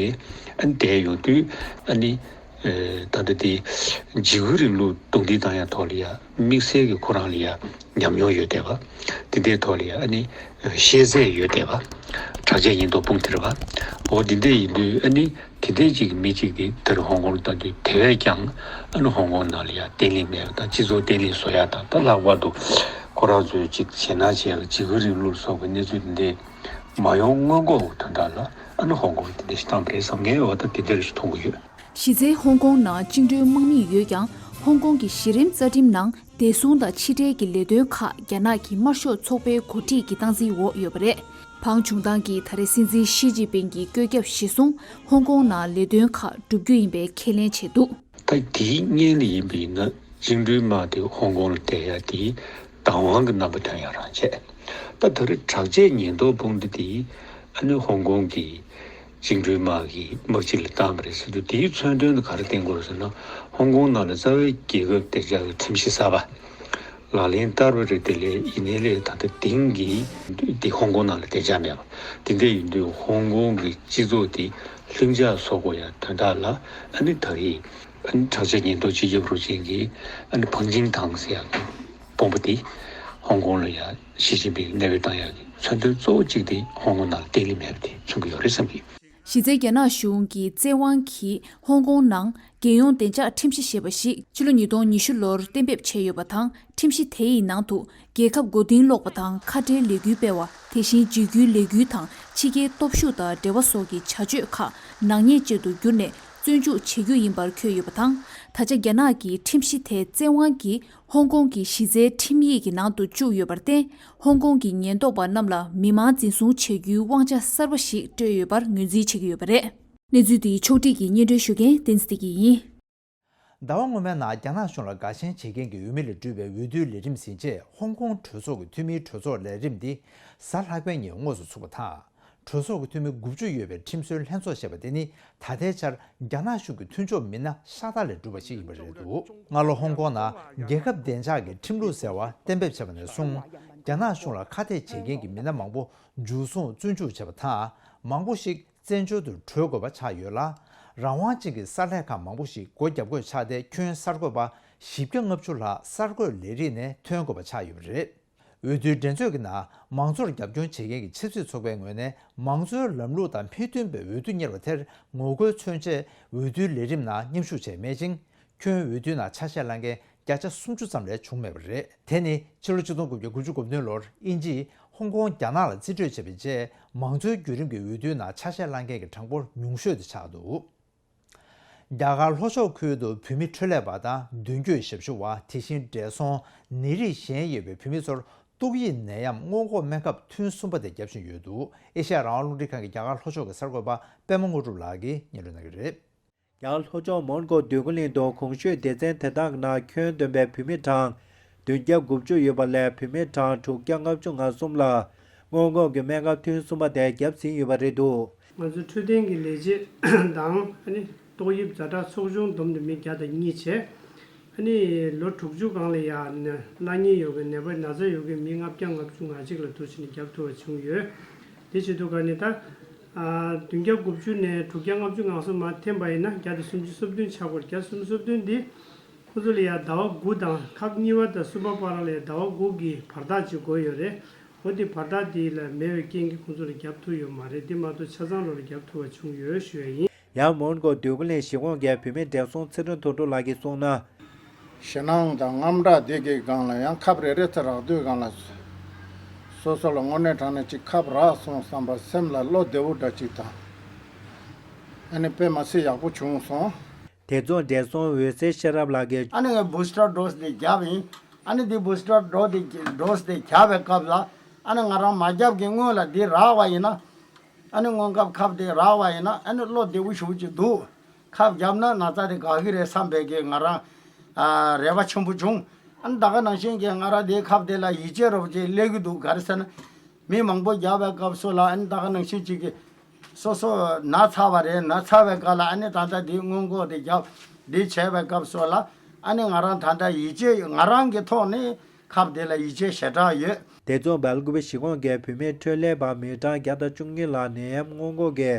ཨ་ནི་བསྡད་ཡོང་དུས། ཨ་ནི་ད་ལྟ་དེ་འཇིགས་སྐུལ་རིང་ལུགས་རྡུང་རྡེག་བཏང་ཡ་ཐོག་ལ་ཡ་དམིགས་བསལ་གྱི་ཁོ་རང་ལ་ཡ་ཉམས་མྱོང་ཡོད་བསྡད་པ། དེ་འདྲའི་ཐོག་ལ་ཡ་ཨ་ནི་ཤེས་ཚད་ཡོད་བསྡད་པ། དྲག་ཆས་ཉེན་རྟོག་དཔུང་སྡེ་རེད་པ། འོ་དེ་འདྲ་ཡིན་དུས་ཨ་ནི་དེ་འདྲའི་ཅིག་མི་གཅིག་དེ་དེར་ཧོང་ཀོང་ལ་ལྟ་དུས་དེ་བས་ཀྱང་ཨ་ནི་ཧོང་ཀོང་ནང་ལ་ཡ་བརྟན་ལྷིང་མེད་པ་དང་སྤྱི་ཚོགས་བརྟན་ལྷིང་བཟོ་ཡ་དང་། ད་ལྷག་པར་དུ་ཁོ་རང་ཚོའི་ཅིག་ཞེད་སྣང་བྱེད་ཡ་འཇིགས་སྐུལ་རིང་ལུགས་སོགས་ཀྱི་གནས་ཚུལ་དེ་འདྲའི་མ་ཡོང་སྔོན་འགོག་དོན་དག་ལ་ཨ་ནི་ཧོང་ཀོང་དེ་འདྲ་ཞིག་བཏང་པ་རེད་བསམ། ངས་འོ་ད་དེ་འདྲ་ཞིག་མཐོང་གི་ཡོད། གཞི་རྩའི་ཧོང་ཀོང་ནང་བཅིངས་འགྲོལ་དམག་མི་ཡོད་ཀྱང་། ཧོང་ཀོང་གི་གཞི་རིམ་རྩ་ཁྲིམས་ནང་བདེ་སྲུང་དང་ཕྱི་འབྲེལ་གྱི་ལས་དོན་ཁག་རྒྱ་ནག་གི་དམར་ཤོག་ཚོགས་པའི་འགོ་ཁྲིད་ཀྱི་སྟངས་འཛིན་འོག་ཡོད་པ་རེད། ཕང་ཆུང་ཏང་གིས་ད་རེས་སྲིད་འཛིན་ཞི་ཅིན་ཕིང་གི་བཀོད་ཁྱབ་གཞིར་བཟུང་། ཧོང་ཀོང་ནང་ལས་དོན་ཁག་བསྒྲུབ་རྒྱུ་ཡིན་པའི་ཁས་ལེན་བྱས་འདུག་ད་དེའི་སྔོན་ལ་ཡིན་པ་ཡིན་ན་བཅིངས་འགྲོལ་དམག་དེ་ཧོང་ཀོང་ལ་བསྡད་ཡ་དེ་བདག་དབང་གི་རྣམ་པ་ཐོན་ཡ་རང་བྱས། ད་ད་རེས་དྲག་ཆས་ཉེན་རྟོག་དཔུང་སྡེ་དེ་ཨ་ནི་ཧོང་ཀོང་གི་བཅིངས་འགྲོལ་དམག་གི་དམག་སྤྱི་ལ་བཏང་བ་རེད་ཟེར་དུས། དེའི་མཚོན་དོན་དེ་ག་རེ་བསྟན་དགོས་རེད་ཟེར་ན། ཧོང་ཀོང་ནང་ལ་རྩ་བའི་རྒྱལ་ཁབ་བདེ་འཇགས་ཀྱི་ཁྲིམས་གཞི་གསར་པ་ལག་ལེན་བསྟར་བ་རེད། དེ་ལས་ཡིན་ནའི་ལས་ད་ལྟ་དེང་གི་དེ་ཧོང་ཀོང་ནང་ལ་བདེ་འཇགས་མེད་པ་དེ་འདྲ་ཡིན་དུས། ཧོང་ཀོང་གི་སྤྱི་ཚོགས་དེ་ལྷིང་འཇགས་བཟོ་དགོས་ཡ་དོན་དག་ལ་ཨ་ནི་ད་རེས་ཨ་ནི་དྲག་ཆས་ཉེན་རྟོག་སྤྱི་ཁྱབ་རུ་ཆེན་གྱིས་ཨ་ནི་ཕང་ཆིང་ཐང་ཟེར་ཡ་གི་དཔོན་པོ་དེ་ཧོང་ཀོང་ལ་ཡ་ཞི་ཅིན་ཕིང་གནས་སྤོས་བཏང་ཡ་གི་མཚོན་དོན་གཙོ་བོ་གཅིག་དེ་ཧོང་ཀོང་ནང་ལ་བརྟན་ལྷིང་མེད་པ་དེ་མཚོན་གྱི་ཡོད་རེད་བསམ་གྱི། གཞི་རྩའི་རྒྱ་ནག་གཞུང་གི་བཙན་དབང་གིས་ཧོང་ཀོང་ནང་རྒྱལ་ཡོངས་བདེ་འཇགས་ཁྲིམས་གཞི་ཞེས་པ་ཞིག་ཕྱི་ལོ་ཉིས་སྟོང་ཉི་ཤུ་ལོར་གཏན་འབེབས་བྱས་ཡོད་པ་དང་། ཁྲིམས་གཞི་དེ་ཡི་ནང་དུ་རྒྱལ་ཁབ་མགོ་རྟིང་སློག་པ་དང་། ཁ་བྲལ་ལས་འགུལ་སྤེལ་བ། དེ་བཞིན་འཇིགས་སྐུལ་ལས་འགུལ་དང་ཕྱི་རྒྱལ་སྟོབས་ཤུགས་དང་འབྲེལ་བ་སོགས་ཀྱི་བྱ་སྤྱོད་ཁག་ནག་ཉེས་ཅན་དུ་གྱུར་ནས་བཙོན་འཇུག་བྱེད་རྒྱུ་ཡིན་པར་འཁོད་ཡོད་པ་དང་། ད་ཆ་རྒྱ་ནག་གི་ཁྲིམས་གཞི་དེ་བཙན་དབང་གིས་ཧོང་ཀོང་གི་གཞི་རྩའི་ཁྲིམས་ཡིག་གི་ནང་དུ་བཅུག་ཡོད་པར་བརྟེན། ཧོང་ཀོང་གི་ཉེན་རྟོག་པ་རྣམས་ལ་མི་མང་འཛིན་བཟུང་བྱེད་རྒྱུའི་དབང་ཆ་གསར་པ་ཞིག་སྤྲོད་ཡོད་པར་ངོས་འཛིན་བྱེད་ཀྱི་ཡོད་པ་རེད། གནས་ཚུལ་འདི་ཕྱོགས་སྒྲིག་གིས་སྙན་སྒྲོན་ཞུ་མཁན་བསྟན་འཛིན་བདེ་སྐྱིད་ཡིན། ཟླ་བ་སྔོན་མའི་ནང་རྒྱ་ནག་གཞུང་ལ་དགའ་ཞེན་བྱེད་མཁན་གྱི་འོས་མི་ལ་སྤྲུལ་པའི་འོས་བསྡུའི་ལས་རིམ་ཟིན་རྗེས། ཧོང་ཀོང་གྲོས་ཚོགས་ཀྱི་འཐུས་མིའི་གྲོས་ཚོགས་ལས་རིམ་འདི་གཟའ་ལྷག་པའི་ཉིན་དངོས་སུ་ཚུགས་པ་དང་། གྲོས་ཚོགས་ཀྱི་འཐུས་མི་དགུ་བཅུ་ཡོད་པའི་ཁྲིམས་བཟོའི་ལྷན་ཚོགས་ཞེས་པ་དེ་ནི་ད་ལྟའི་ཆར་རྒྱ་ནག་གཞུང་གི་མཐུན་ཕྱོགས་མི་སྣ་ཤ་སྟག་ལས་གྲུབ་པ་ཞིག་ཡིན་པ་རེད་འདུག་སྔ་ལོ་ཧོང་ཀོང་ནང་རྒྱལ་ཁབ་བདེ་འཇགས་ཀྱི་ཁྲིམས་ལུགས་ཟེར་བ་གཏན་འབེབས་བྱས་པ་ནས་བཟུང་། རྒྱ་ནག་གཞུང་ལ་ཁ་གཏད་བྱེད་མཁན་གྱི་མི་སྣ་མང་པོ་འཇུ་བཟུང་བཙོན་འཇུག་བྱས་པ་དང་། མང་པོ་ཞིག་བཙན་བྱོལ་དུ་བྲོས་དགོས་པ་ཆགས་ཡོད་ལ། རང་དབང་ཅན་གྱི་གསར་ལས་ཁང་མང་པོ་ཞིག་སྒོ་བརྒྱབ་དགོས་ཆགས་ཏེ། ཁྱོན་གསར་འགོད་པ་བཞི་བརྒྱ་ལྔ་བཅུ་ལྷག་གསར་འགོད་ལས་རིགས་ནས་ཐོན་དགོས་པ་ཆགས་ཡོད་པ་རེད། འོས་བསྡུའི་འགྲན་རྩོད་ཀྱི་ནང་མང་གཙོར་རྒྱབ་སྐྱོར་བྱེད་མཁན་གྱི་ཆབ་སྲིད་ཚོགས་པའི་ངོས་ནས། མང་གཙོའི་ལམ་ལུགས་དང་མི་མཐུན་པའི་འོས་བསྡུ་གཉེར་བ་དེར་ངོ་རྒོལ་མཚོན་ཆེད་འོས་བསྡུའི་ལས་རིམ་ནང་མཉམ་ཞུགས་བྱས་མེད་ཅིང་། ཁྱོན་འོས་བསྡུའི་ནང་ཆ་ཤས་བླངས་མཁན་བརྒྱ་ཆ་སུམ་ཅུ་ཙམ་ལས་བྱུང་མེད་པ་རེད། དེ་ནི་ཕྱི་ལོ་ཆིག་སྟོང་དགུ་བརྒྱ་དགུ་བཅུ་གོ་བདུན་ལོར་དབྱིན་ཇིས་ཧོང་ཀོང་རྒྱ་ནག་ལ་རྩིས་སྤྲོད་བྱས་པའི་རྗེས། མང་གཙོའི་བརྒྱུད་རིམ་གྱི་འོས་བསྡུའི་ནང་ཆ་ཤས་བླངས་མཁན་གྱི་གྲངས་འབོར་ཉུང་ཤོས་དེ་ཆགས་འདུག་རྒྱ་གར་ལྷོ་ཕྱོགས་ཁུལ་དུ་བུད་མེད་འཕྲོད་ལས་པ་དང་མདུན་སྐྱོད་ཞབས་ཞུ་བ། དེ་བཞིན་བགྲེས་སོང་། ནད་རིགས་གཞན་ཡོད་པའི་བུད་མེད་ཚོར་ཏོག་དབྱིབས་ནད་ཡམས་སྔོན་འགོག་སྨན་ཁབ་ཐུན་གསུམ་པ་དེ་བརྒྱབ་བཞིན་ཡོད་འདུག་ཨེ་ཤ་ཡ་རང་དབང་རླུང་འཕྲིན་ཁང་གི་རྒྱ་གར་ལྷོ་ཕྱོགས་ཀྱི་གསར་འགོད་པ་པད་མ་དངོས་གྲུབ་ལགས་ཀྱིས་སྙན་སྒྲོན་གནང་གི་རེད། རྒྱ་གར་ལྷོ་ཕྱོགས་མོན་གྷོ་འདོད་རྒུ་གླིང་དུ་གོང་ཞུས་སྡེ་ཚན་དེ་དག་ནང་ཁྱོན་བསྡོམས་པའི་བུད་མེད་གྲངས་བདུན་བརྒྱ་དགུ་བཅུ་ཡོད་པ་ལས། བུད་མེད་གྲངས་དྲུག་བརྒྱ་ལྔ་བཅུ་ང་གསུམ་ལ་སྔོན་འགོག་གི་སྨན་ཁབ་ཐུན་གསུམ་པ་དེ་བརྒྱབ་ཟིན་ཡོད་པ་རེད་འདུག་ང་ཚོའི་འཕྲོད་བསྟེན་གྱི་ལས་བྱེད་དང་། ཨ་ནི་ཏོག་དབྱིབས་ཛ་དྲག་ཚོགས་ཆུང་བསྡོམས་ཏེ་མི་བརྒྱ་དང་གཉིས་བྱས། ཨ་ནི་ལོ་དྲུག་ཅུ་སྒང་ལ་ཡ་ན་ན་ཉེན་ཡོད་མཁན། ནད་པ་ན་ཚ་ཡོད་མཁན་མི་ལྔ་བརྒྱ་ལྔ་བཅུ་ང་གཅིག་ལ་དུ་ཕྱིན་ནས་བརྒྱབ་ཐུབ་པ་བྱུང་ཡོད། དེ་བྱེད་དུས་ག་ནས་ད་ཨ་བདུན་བརྒྱ་དགུ་བཅུ་ནས་དྲུག་བརྒྱ་ལྔ་བཅུ་ང་གསུམ་མར་འཐེན་པ་ཡིན་ན་བརྒྱ་དང་སུམ་ཅུ་སོ་བདུན་ཆགས་ཀྱི་ཡོད་རེད། བརྒྱ་སུམ་ཅུ་སོ་བདུན་འདི་ཁོང་ཚོ་ལ་ཡ་ཟླ་བ་དགུ་དང་། ཁབ་གཉིས་པ་དང་གསུམ་པ་བར་ལ་ཡ་ཟླ་བ་དགུ་གི་བར་ཐག་ཅིག་དགོས་ཡོད་རེད། འོ་དེ་བར་ཐག་དེ་ལ་མེད་པའི་རྐྱེན་གྱིས་ཁོང་ཚོ་ལ་བརྒྱབ་ཐུབ་ཡོད་མ་རེད། དེ་མ་གཏོགས་ཆ་ཚང་ལོ་ལ་བརྒྱབ་ཐུབ་པ་བྱུང་ཡོད་ཞུ་ཡ་ཡིན། ཡང་མོན་གྷོ་འདོད་རྒུ་གླིང་གཞིས་ཁོངས་ཀྱི་བུད་མེད་བགྲེས་སོང་ཚེ་རིང་དོན་གྲུབ་ལགས་ཀྱིས་གསུངས་ན། ཞེད་སྣང་དང་དངངས་སྐྲག་དེ་གའི་སྒང་ལ་ཡང་ཁབ་རེ་རེ་ཚེ་རག་དུས་སྒང་ལ་སོ་སོ་ལ་དངོས་གནས་དྲང་གནས་ཅིག་ཁབ་རག་སོང་བསམ་པ་སེམས་ལ་བློ་བདེ་བོ་འདྲ་ཅིག་དང་། ཨ་ནི་དཔེ་མ་སྲིད་ཡག་པོ་བྱུང་སོང་། དེ་མཚུངས་བགྲེས་སོང་འོད་ཟེར་ཤེས་རབ་ལགས་ཀྱིས། ཨ་ནི་ངས་བུ་སི་ཊར་ཌོ་སི་དེ་བརྒྱབ་ཡིན། ཨ་ནི་འདི་བུ་སི་ཊར་ཌོ་སི་དེ་ཌོ་སི་དེ་བརྒྱབ་པའི་སྐབས་ལ། ཨ་ནི་ང་རང་མ་བརྒྱབ་ཀྱི་སྔོན་ལ་འདི་རག་པ་ཡིན་ན། ཨ་ནི་སྔོན་ཁབ་ཁབ་དེ་རག་པ་ཡིན་ན། ཨ་ནི་བློ་བདེ་བོ་ཞེ་པོ་ཅིག་འདུག་ཁབ་བརྒྱབ་ན་ན་ཚ་དེ་འགག་གི་རེད་བསམ་པའི་གི་ང་རང་ཨ་རེ་བ་ཆེན་པོ་བྱུང་། ཨ་ནི་ད་ག་ནང་བཞིན་གྱི་ང་རང་དེའི་ཁབ་དེ་ལ་ཡིད་ཆེས་རོབ་ཅིག་སླེབས་ཀྱི་འདུག་ག་རེ་ཟེར་ན། མི་མང་པོ་བརྒྱབ་པའི་སྐབས་སུ་ལ། ཨ་ནི་ད་ག་ནང་བཞིན་ཅིག་གི་སོ་སོ་ན་ཚ་བ་རེད། ན་ཚ་བའི་སྐབས་ལ་ཨ་ནི་ད་ལྟ་འདི་སྔོན་འགོག་དེ་བརྒྱབ། འདི་བྱས་པའི་སྐབས་སུ་ལ། ཨ་ནི་ང་རང་ད་ལྟ་ཡིད་ཆེས་ང་རང་གི་ཐོག་ནས་ཁབ་དེ་ལ་ཡིད་ཆེས་ཞེ་དྲག་ཡོད། དེ་མཚུངས་སྦེལ་ཀུ་པེ་གཞིས་ཁོངས་ཀྱི་བུད་མེད་འཕྲོད་ལས་པ་མི་གྲངས་བརྒྱ་དང་བཅུ་གཉིས་ལ་ནད་ཡམས་སྔོན་འགོག་གི་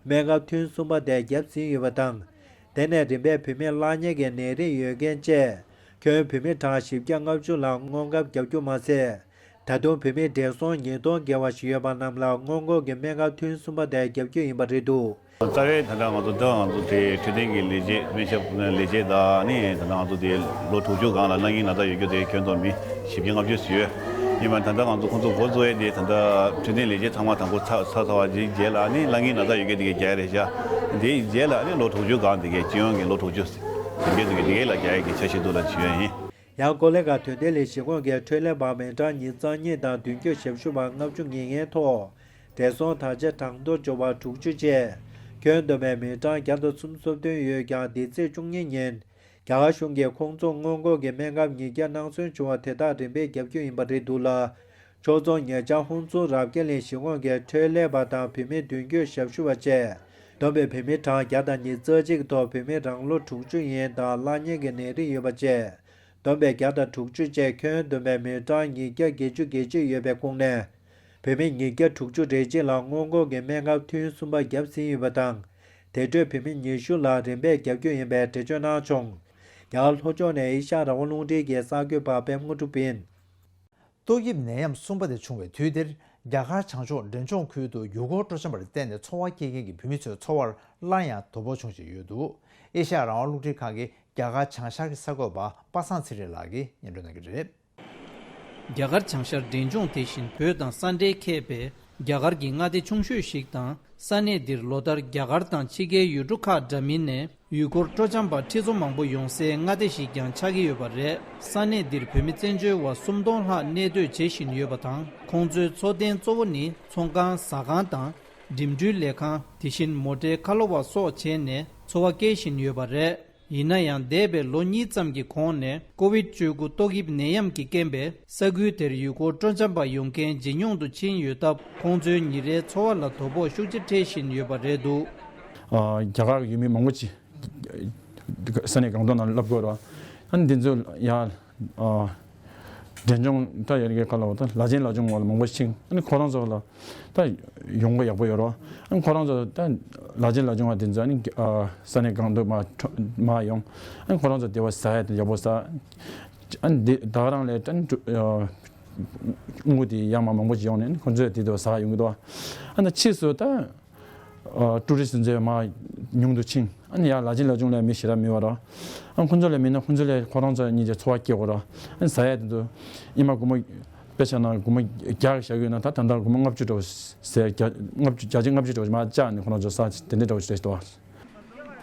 སྨན་ཁབ་ཐུན་གསུམ་པ་དེ་བརྒྱབ་ཟིན་ཡོད་པ་དང་། དེ་ནས་རིམ་པས་བུད་མེད་བརླག་ཉེན་གྱི་ནད་རིགས་ཡོད་མཁན་བཅས་ཁྱོན་བུད་མེད་གྲངས་བཞི་བརྒྱ་ལྔ་བཅུ་ལ་སྔོན་ཁབ་བརྒྱབ་རྒྱུ་མ་ཟད། ད་དུང་བུད་མེད་བགྲེས་སོང་ཉིས་སྟོང་བརྒལ་བ་ཞིག་ཡོད་པ་རྣམས་ལ་སྔོན་འགོག་གི་སྨན་ཁབ་ཐུན་གསུམ་པ་དེ་བརྒྱབ་རྒྱུ་ཡིན་པ་རེད་འདུག་རྩ་བའི་ད་ལྟ་ང་ཚོ་ད་ང་ཚོ་དེ་འཕྲོད་བསྟེན་གྱི་ལས་བྱེད། སྨན་ཞབས་ལས་བྱེད་དང་། ཨ་ནི་ད་ལྟ་ང་ཚོ་དེ་ལོ་དྲུག་ཅུ་སྒང་ལ་སྣ་ལྔའི་ན་ཚ་ཡོད་རྒྱུ་དེ་ཁྱོན་བསྡོམས་མི་བཞི་བརྒྱ་ལྔ་བཅུ་ཙམ་ཡོད། ཡིན་པ་ད་ལྟ་ང་ཚོ་ཁོང་ཚོ་འགོ་བཙུགས་ཡས་དེ་ད་ལྟ་འཕྲོད་བསྟེན་ལས་བྱེད་ཚང་མ་དང་པོ་ཚར་ཚར་ཚར་བ་དེའི་རྗེས་ལ། ཨ་ནི་སྣ་ལྔའི་ན་ཚ་ཡོད་མཁན་དེ་གའི་རྒྱག་ཡས་རེད་ཤག་དེའི་རྗེས་ལ་ཨ་ནི་ལོ་དྲུག་ཅུ་སྒང་དེ་གའི་སྤྱི་ཡོངས་ཀྱི་ལོ་དྲུག་ཅུ་དེ་གའི་དེ་གའི་དེ་གའི་ལ་རྒྱག་ཡས་ཀྱི་འཆར་གཞི་འདུག་ལབ་ཞུ་ཡས་ཡིན། ཡང་ཀོ་ལི་གྷལ་དོན་ལྡན་གླིང་གཞིས་ཁོངས་ཀྱི་འཕྲོད་ལས་པ་མི་གྲངས་ཉིས་རྩ་གཉིས་དང་མདུན་སྐྱོད་ཞབས་ཞུ་བ་ལྔ་བཅུ་ཉེར་ལྔའི་ཐོག་བགྲེས་སོང་དར་ཆ་གྲངས་ཐོ་འབྱོར་བ་དྲུག་ཅུ་བཅས་ཁྱོན་བསྡོམས་པའི་མི་གྲངས་བརྒྱ་དང་སུམ་ཅུ་སོ་བདུན་ཡོད་ཀྱང་། འདི་ཚེས་བཅུ་གཉིས་ཉིན་རྒྱ་གར་གཞུང་གིས་ཁོང་ཚོར་སྔོན་འགོག་གི་སྨན་ཁབ་ཉིས་བརྒྱ་གནང་སྲོལ་བྱུང་བ་དེ་དག་རིམ་པས་བརྒྱབ་རྒྱུ་ཡིན་པ་རེད་འདུག་ལ། ཕྱོགས་མཚུངས་ཉེ་ཆར་ཧུན་སུར་རབ་རྒྱས་གླིང་གཞིས་ཁོངས་ཀྱི་འཕྲོད་ལས་པ་དང་བུད་མེད་མདུན་སྐྱོད་ཞབས་ཞུ་བ་བཅས་བསྡོམས་པའི་བུད་མེད་གྲངས་བརྒྱ་དང་ཉི་ཤུ་རྩ་གཅིག་ཐོག་བུད་མེད་རང་ལོ་དྲུག་ཅུ་ཡན་དང་བརླག་ཉེན་གྱི་ནད་རིགས་ཡོད་པ་བཅས་བསྡོམས་པའི་བརྒྱ་དང་དྲུག་ཅུ་བཅས་ཁྱོན་བསྡོམས་པའི་མི་གྲངས་ཉིས་བརྒྱ་བརྒྱད་ཅུ་གྱ་གཅིག་ཡོད་པའི་ཁོངས་ནས། བུད་མེད་ཉིས་བརྒྱ་དྲུག་ཅུ་རེ་གཅིག་ལ་སྔོན་འགོག་གི་སྨན་ཁབ་ཐུན་གསུམ་པ་བརྒྱབ་ཟིན་ཡོད་པ་དང་། དེ་འཕྲོས་བུད་མེད་ཉི་ཤུ་ལ་རིམ་པས་བརྒྱབ་རྒྱུ་ཡིན་པའི་འགྲེལ་བརྗོད་གནང་བྱུང་། རྒྱ་གར་ལྷོ་ཕྱོགས་ནས་ཨེ་ཤ་ཡ་རང་དབང་རླུང་འཕྲིན་གྱི་གསར་འགོད་པ་པད་མ་དངོས་གྲུབ་ཡིན། ཏོག་དབྱིབས་ནད་ཡམས་གསུམ་པ་དེ་བྱུང་བའི་དུས་དེར། རྒྱ་གར་བྱང་ཕྱོགས་འབྲས་ལྗོངས་ཁུལ་དུ་ཡུལ་སྐོར་སྤྲོ་འཆམ་པར་བརྟེན་ནས་འཚོ་བ་སྐྱེལ་མཁན་གྱི་བོད་མི་ཚོའི་འཚོ་བར་སླར་ཡང་དོ་ཕོག་བྱུང་བཞིན་ཡོད་འདུག་ཨེ་ཤ་ཡ་རང་དབང་རླུང་འཕྲིན་ཁང་གིས་རྒྱ་གར་བྱང་ཤར་གྱི་གསར་འགོད་པ་པ་སངས་ཚེ་རིང་ལགས་ཀྱིས་སྙན་སྒྲོན་གནང་གི་རེད། རྒྱ་གར་བྱང་ཤར་འབྲས་ལྗོངས་དེ་བཞིན་བོད་དང་ས་འབྲེལ་ཁེལ་པའི་རྒྱ་གར་གྱི་མངའ་སྡེ་ཆུང་ཤོས་ཤིག་དང་། ས་གནས་འདིར་ལོ་ལྟར་རྒྱ་གར་དང་ཕྱི་རྒྱལ་ཡུལ་གྲུ་ཁག་འདྲ་མིན་ནས་ཡུལ་སྐོར་སྤྲོ་འཆམ་པ་ཁྲི་ཚོ་མང་པོ་ཡོང་སའི་མངའ་སྡེ་ཞིག་ཀྱང་ཆགས་ཀྱི་ཡོད་པ་རེད། ས་གནས་འདིར་བོད་མི་བཙན་བྱོལ་བ་སུམ་སྟོང་ལྷག་གནས་སྡོད་བྱེད་བཞིན་ཡོད་པ་དང་། ཁོང་ཚོའི་འཚོ་རྟེན་གཙོ་བོ་ནི་ཚོང་ཁང་། ཟ་ཁང་དང་། འགྲིམ་འགྲུལ་ལས་ཁང་། དེ་བཞིན་མོ་ཊའི་ཁ་ལོ་བ་སོགས་བྱས་ནས་འཚོ་བ་སྐྱེལ་བཞིན་ཡོད་པ་རེད། ཡིན་ན་ཡང་། འདས་པའི་ལོ་གཉིས་ཙམ་གྱི་གོང་ནས་ཀོ་བིད་བཅུ་དགུ་ཏོག་དབྱིབས་ནད་ཡམས་ཀྱི་རྐྱེན་པས། ས་ཁུལ་དེར་ཡུལ་སྐོར་སྤྲོ་འཆམ་པ་ཡོང་མཁན་ཇེ་ཉུང་དུ་ཕྱིན་ཡོད་སྟབས། ཁོང་ཚོའི་ཉིན་རེའི་འཚོ་བ་ལ་དོ་ཕོག་ཤུགས་ཆེ་འཕྲད་བཞིན་ཡོད་པ་རེད་འདུག་ཨ། རྒྱ་གར་གྱི་ཡུལ་མི་མང་པོ་ཅིག་ས་གནས་སྒང་ཏོག་ནང་སླེབས་དགོས་རེད། ཨ་ནི་འདི་ཚོ་ཡར། ཨ། འབྲས་ལྗོངས་ད་ཡ་གི་ཁ་ལ་བ་ད་ལ་ཆེན་ལ་ཆུང་བ་ལ་མང་པོ་ཕྱིན། ཨ་ནི་ཁོ་རང་ཚོ་ལ་ད་ཡོང་སྒོ་ཡག་པོ་ཡོད་རེད། ཨ་ནི་ཁོ་རང་ཚོ་ད་ལ་ཆེན་ལ་ཆུང་བ་དེ་ཚོ་ཨ་ནི་ཨ་ས་གནས་སྒང་ཏོག་མར་མར་ཡོང་། ཨ་ནི་ཁོ་རང་ཚོ་སྡེ་བ་ཟ་ཡ་དེ་ཡག་པོ་ཟ། ཨ་ནི་དེ་ད་ག་རང་ལས་ད་ཨ་དངུལ་དེ་ཡར་མར་མང་པོ་ཞིག་ཡོང་ནས་ཨ་ནི་ཁོ་ཚོས་དེ་དེ་བ་ཟ་ཡོང་གི་འདུག་ཨ་ནི་ཕྱིས་སུ་ད། ཨ། ཊུ་རི་སི་ཊི་ཚོ་མར་ཉུང་དུ་ཕྱིན། ཨ་ནི་ཡར་ལ་ཆེན་ལ་ཆུང་ལ་མི་ཞེ་དྲག་མེད་པ་རེད། ཨ། ཁོང་ཚོ་ལ་མིན་ན་ཁོང་ཚོ་ལ་ཁོ་རང་ཚོ་གཉིས་ཀྱི་འཚོ་བ་སྐྱེལ་དགོས་རེད། ཨ་ནི་ཟ་ཡ་དེ་ཚོ་ཨེ་མ་སྒོར་མོ་དཔེ་ཆ་ན་སྒོར་མོ་བརྒྱ་བཞག་གི་ཡོད་ན་ད་ད་ལྟ་སྒོར་མོ་ལྔ་བཅུ་འདྲ་བོ་ཟེར། བརྒྱ་ལྔ་བཅུ་བརྒྱ་ཆ་ལྔ་བཅུ་འདྲ་བོ་མར་བཅག་ནས་ཁོ་རང་ཚོ་ཟ་དེ་འདྲ་འདྲ་བོ་ཞིག་རེད་འདུག་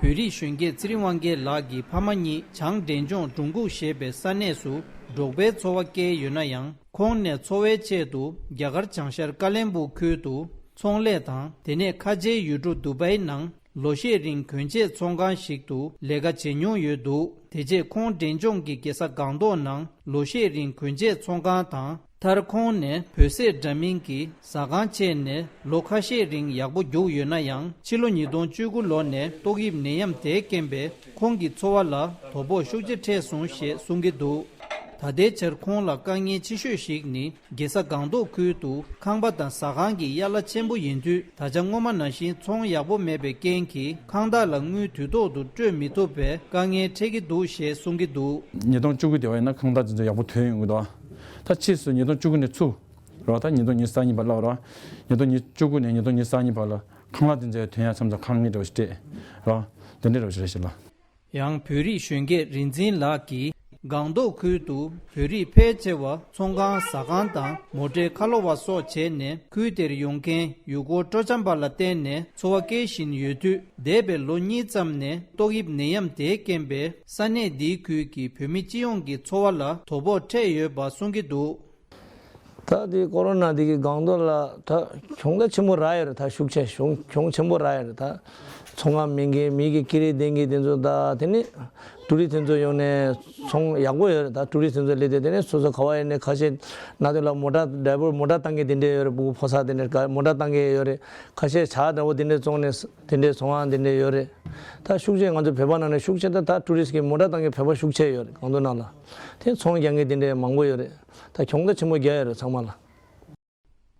བོད་རིགས་གཞོན་སྐྱེས་ཚེ་རིང་དབང་རྒྱལ་ལགས་ཀྱི་ཕ་མ་གཉིས་བྱང་འབྲས་ལྗོངས་འབྲོང་ཁུག་ཞེས་པའི་ས་གནས་སུ་འབྲོག་པའི་འཚོ་བ་སྐྱེལ་ཡོད་ན་ཡང་། ཁོང་ནས་འཚོ་བའི་ཆེད་དུ་རྒྱ་གར་བྱང་ཤར་ཀ་ལན་སྦུག་ཁུལ་དུ་ཚོང་ལས་དང་། དེ་ནས་ཁ་ཆེའི་ཡུལ་གྲུ་དུ་བའི་ནང་ལོ་ཤས་རིང་གོན་ཆས་ཚོང་ཁང་ཞིག་ཏུ་ལས་ཀ་བྱེད་མྱོང་ཡོད་འདུག་དེ་རྗེས་ཁོང་འབྲས་ལྗོངས་ཀྱི་རྒྱལ་ས་སྒང་ཏོག་ནང་ལོ་ཤས་རིང་གོན་ཆས་ཚོང་ཁང་དང་། མཐར་ཁོང་ནས་བོད་ཟས་འདྲ་མིན་གྱི་ཟ་ཁང་ཕྱེ་ནས་ལོ་ཁ་ཤས་རིང་ཡག་པོ་རྒྱུགས་ཡོད་ན་ཡང་། ཕྱི་ལོ་ཉིས་སྟོང་བཅུ་དགུ་ལོ་ནས་ཏོག་དབྱིབས་ནད་ཡམས་དེའི་རྐྱེན་པས་ཁོང་གི་འཚོ་བ་ལ་དོ་ཕོག་ཤུགས་ཆེ་འཕྲད་སོང་ཞེས་གསུང་གི་འདུག་ད་ལྟའི་ཆར་ཁོང་ལ་དཀའ་ངལ་ཆེ་ཤོས་ཤིག་ནི། རྒྱལ་ས་སྒང་ཏོག་ཁུལ་དུ་ཁང་པ་དང་ཟ་ཁང་གི་གཡར་གླ་ཆེན་པོ་ཡིན་དུས། ད་ཆ་སྔོན་མ་ནང་བཞིན་ཚོང་ཡག་པོ་མེད་པའི་རྐྱེན་གྱིས་ཁང་བདག་ལ་དངུལ་དུས་ཐོག་ཏུ་སྤྲོད་མི་ཐུབ་པའི་དཀའ་ངལ་འཕྲད་ཀྱི་འདུག་ཞེས་གསུང་གི་འདུག་ཉིས་སྟོང་བཅུ་དགུ་དེ་བ་ཡིན་ན་ཁང་བདག་དེ་ཚོ་ཡག་པོ་ཐོན་ཡོང་གི་འདུག་ད་ཕྱིས་སུ་ཉིས་སྟོང་བཅུ་དགུ་ནས་ཚུར་རོ། ད་ཉིས་སྟོང་ཉི་ཤུ་རྩ་གཉིས་བར་ལ་རོ། ཉིས་སྟོང་བཅུ་དགུ་ནས་ཉིས་སྟོང་ཉི་ཤུ་རྩ་གཉིས་བར་ལ་ཁང་གླ་དེ་ཚོའི་དོན་ཡང་མཚམས་མཚམས་ཁང་ངེས་འདྲ་བོ་ཞིག་སྤྲད་རོ། དེ་འདྲ་འདྲ་བོ་ཞིག་རེད་ཤག་ལ། ཡང་བོད་རིགས་གཞོན་སྐྱེས་རིག་འཛིན་ལགས་ཀྱིས་སྒང་ཏོག་ཁུལ་དུ་བོད་རིགས་ཕལ་ཆེ་བ་ཚོང་ཁང་ཟ་ཁང་དང་མོ་ཊའི་ཁ་ལོ་བ་སོགས་བྱས་ནས་ཁུལ་དེར་ཡོང་མཁན་ཡུལ་སྐོར་སྤྲོ་འཆམ་པ་ལ་བརྟེན་ནས་འཚོ་བ་སྐྱེལ་བཞིན་ཡོད་དུས། འདས་པའི་ལོ་གཉིས་ཙམ་ནས་ཏོག་དབྱིབས་ནད་ཡམས་དེའི་རྐྱེན་པས་ས་གནས་འདིའི་ཁུལ་གྱི་བོད་མི་སྤྱི་ཡོངས་ཀྱི་འཚོ་བ་ལ་དོ་ཕོག་འཕྲད་ཡོད་པ་གསུང་གི་འདུག་ད་དེ་ཀོ་རོ་ན་དེ་གི་སྒང་ཏོག་ལ་ད་གྱོང་ད་ཆེན་པོ་རག་ཡོད་རེད། ད་ཤུགས་ཆེ་གྱོང་གྱོང་ཆེན་པོ་རག་ཡོད་རེད། ད་ཚོང་ཁང་མེད་མཁན་མི་གི་ཀི་རེ་ལྡན་གི་དེ་ཚོ་ད་དེ་ནི་ཊུ་རི་སི་ཊི་དེ་ཚོ་ཡོང་ནས་ཚོང་ཡག་པོ་ཡོད་རེད། ད་ཊུ་རི་སི་ཊི་དེ་ཚོ་སླེབས་ཏེ་དེ་ནས་སོ་སོ་ག་བ་ཡོད་ནས་ཁ་ཤས་ན་དེ་ལ་མོ་ཊ་ཌ་རའི་བར་མོ་ཊ་བཏང་མཁན་དེ་འདྲས་ཡོད་རེད། སྤུ་གུ་ཕོ་གསར་དེ་འདྲས་ག་མོ་ཊ་བཏང་མཁན་ཡོད་རེད། ཁ་ཤས་ཇ་འདྲ་བོ་དེ་འདྲས་བཙོང་ནས་དེ་འདྲས་ཚོང་ཁང་དེ་འདྲས་ཡོད་རེད། ད་ཤུགས་ཆེ་ང་ཚོ་བོད་པ་ནང་ནས་ཤུགས་ཆེ་ད་ད་ཊུ་རི་སི་ཊི་གི་མོ་ཊ་བཏང་མཁན་བོད་པ་ཤུགས་ཆེ་ཡོད་རེད། སྒང་ཏོག་ནང་ལ་དེ་ཚོང་རྒྱག་མཁན་དེ་འདྲས་མང་པོ་ཡོད་རེད། ད་གྱོང་ད་ཆེན་པོ་རྒྱག་ཡོད་རེད་ཚང་མ་ལ།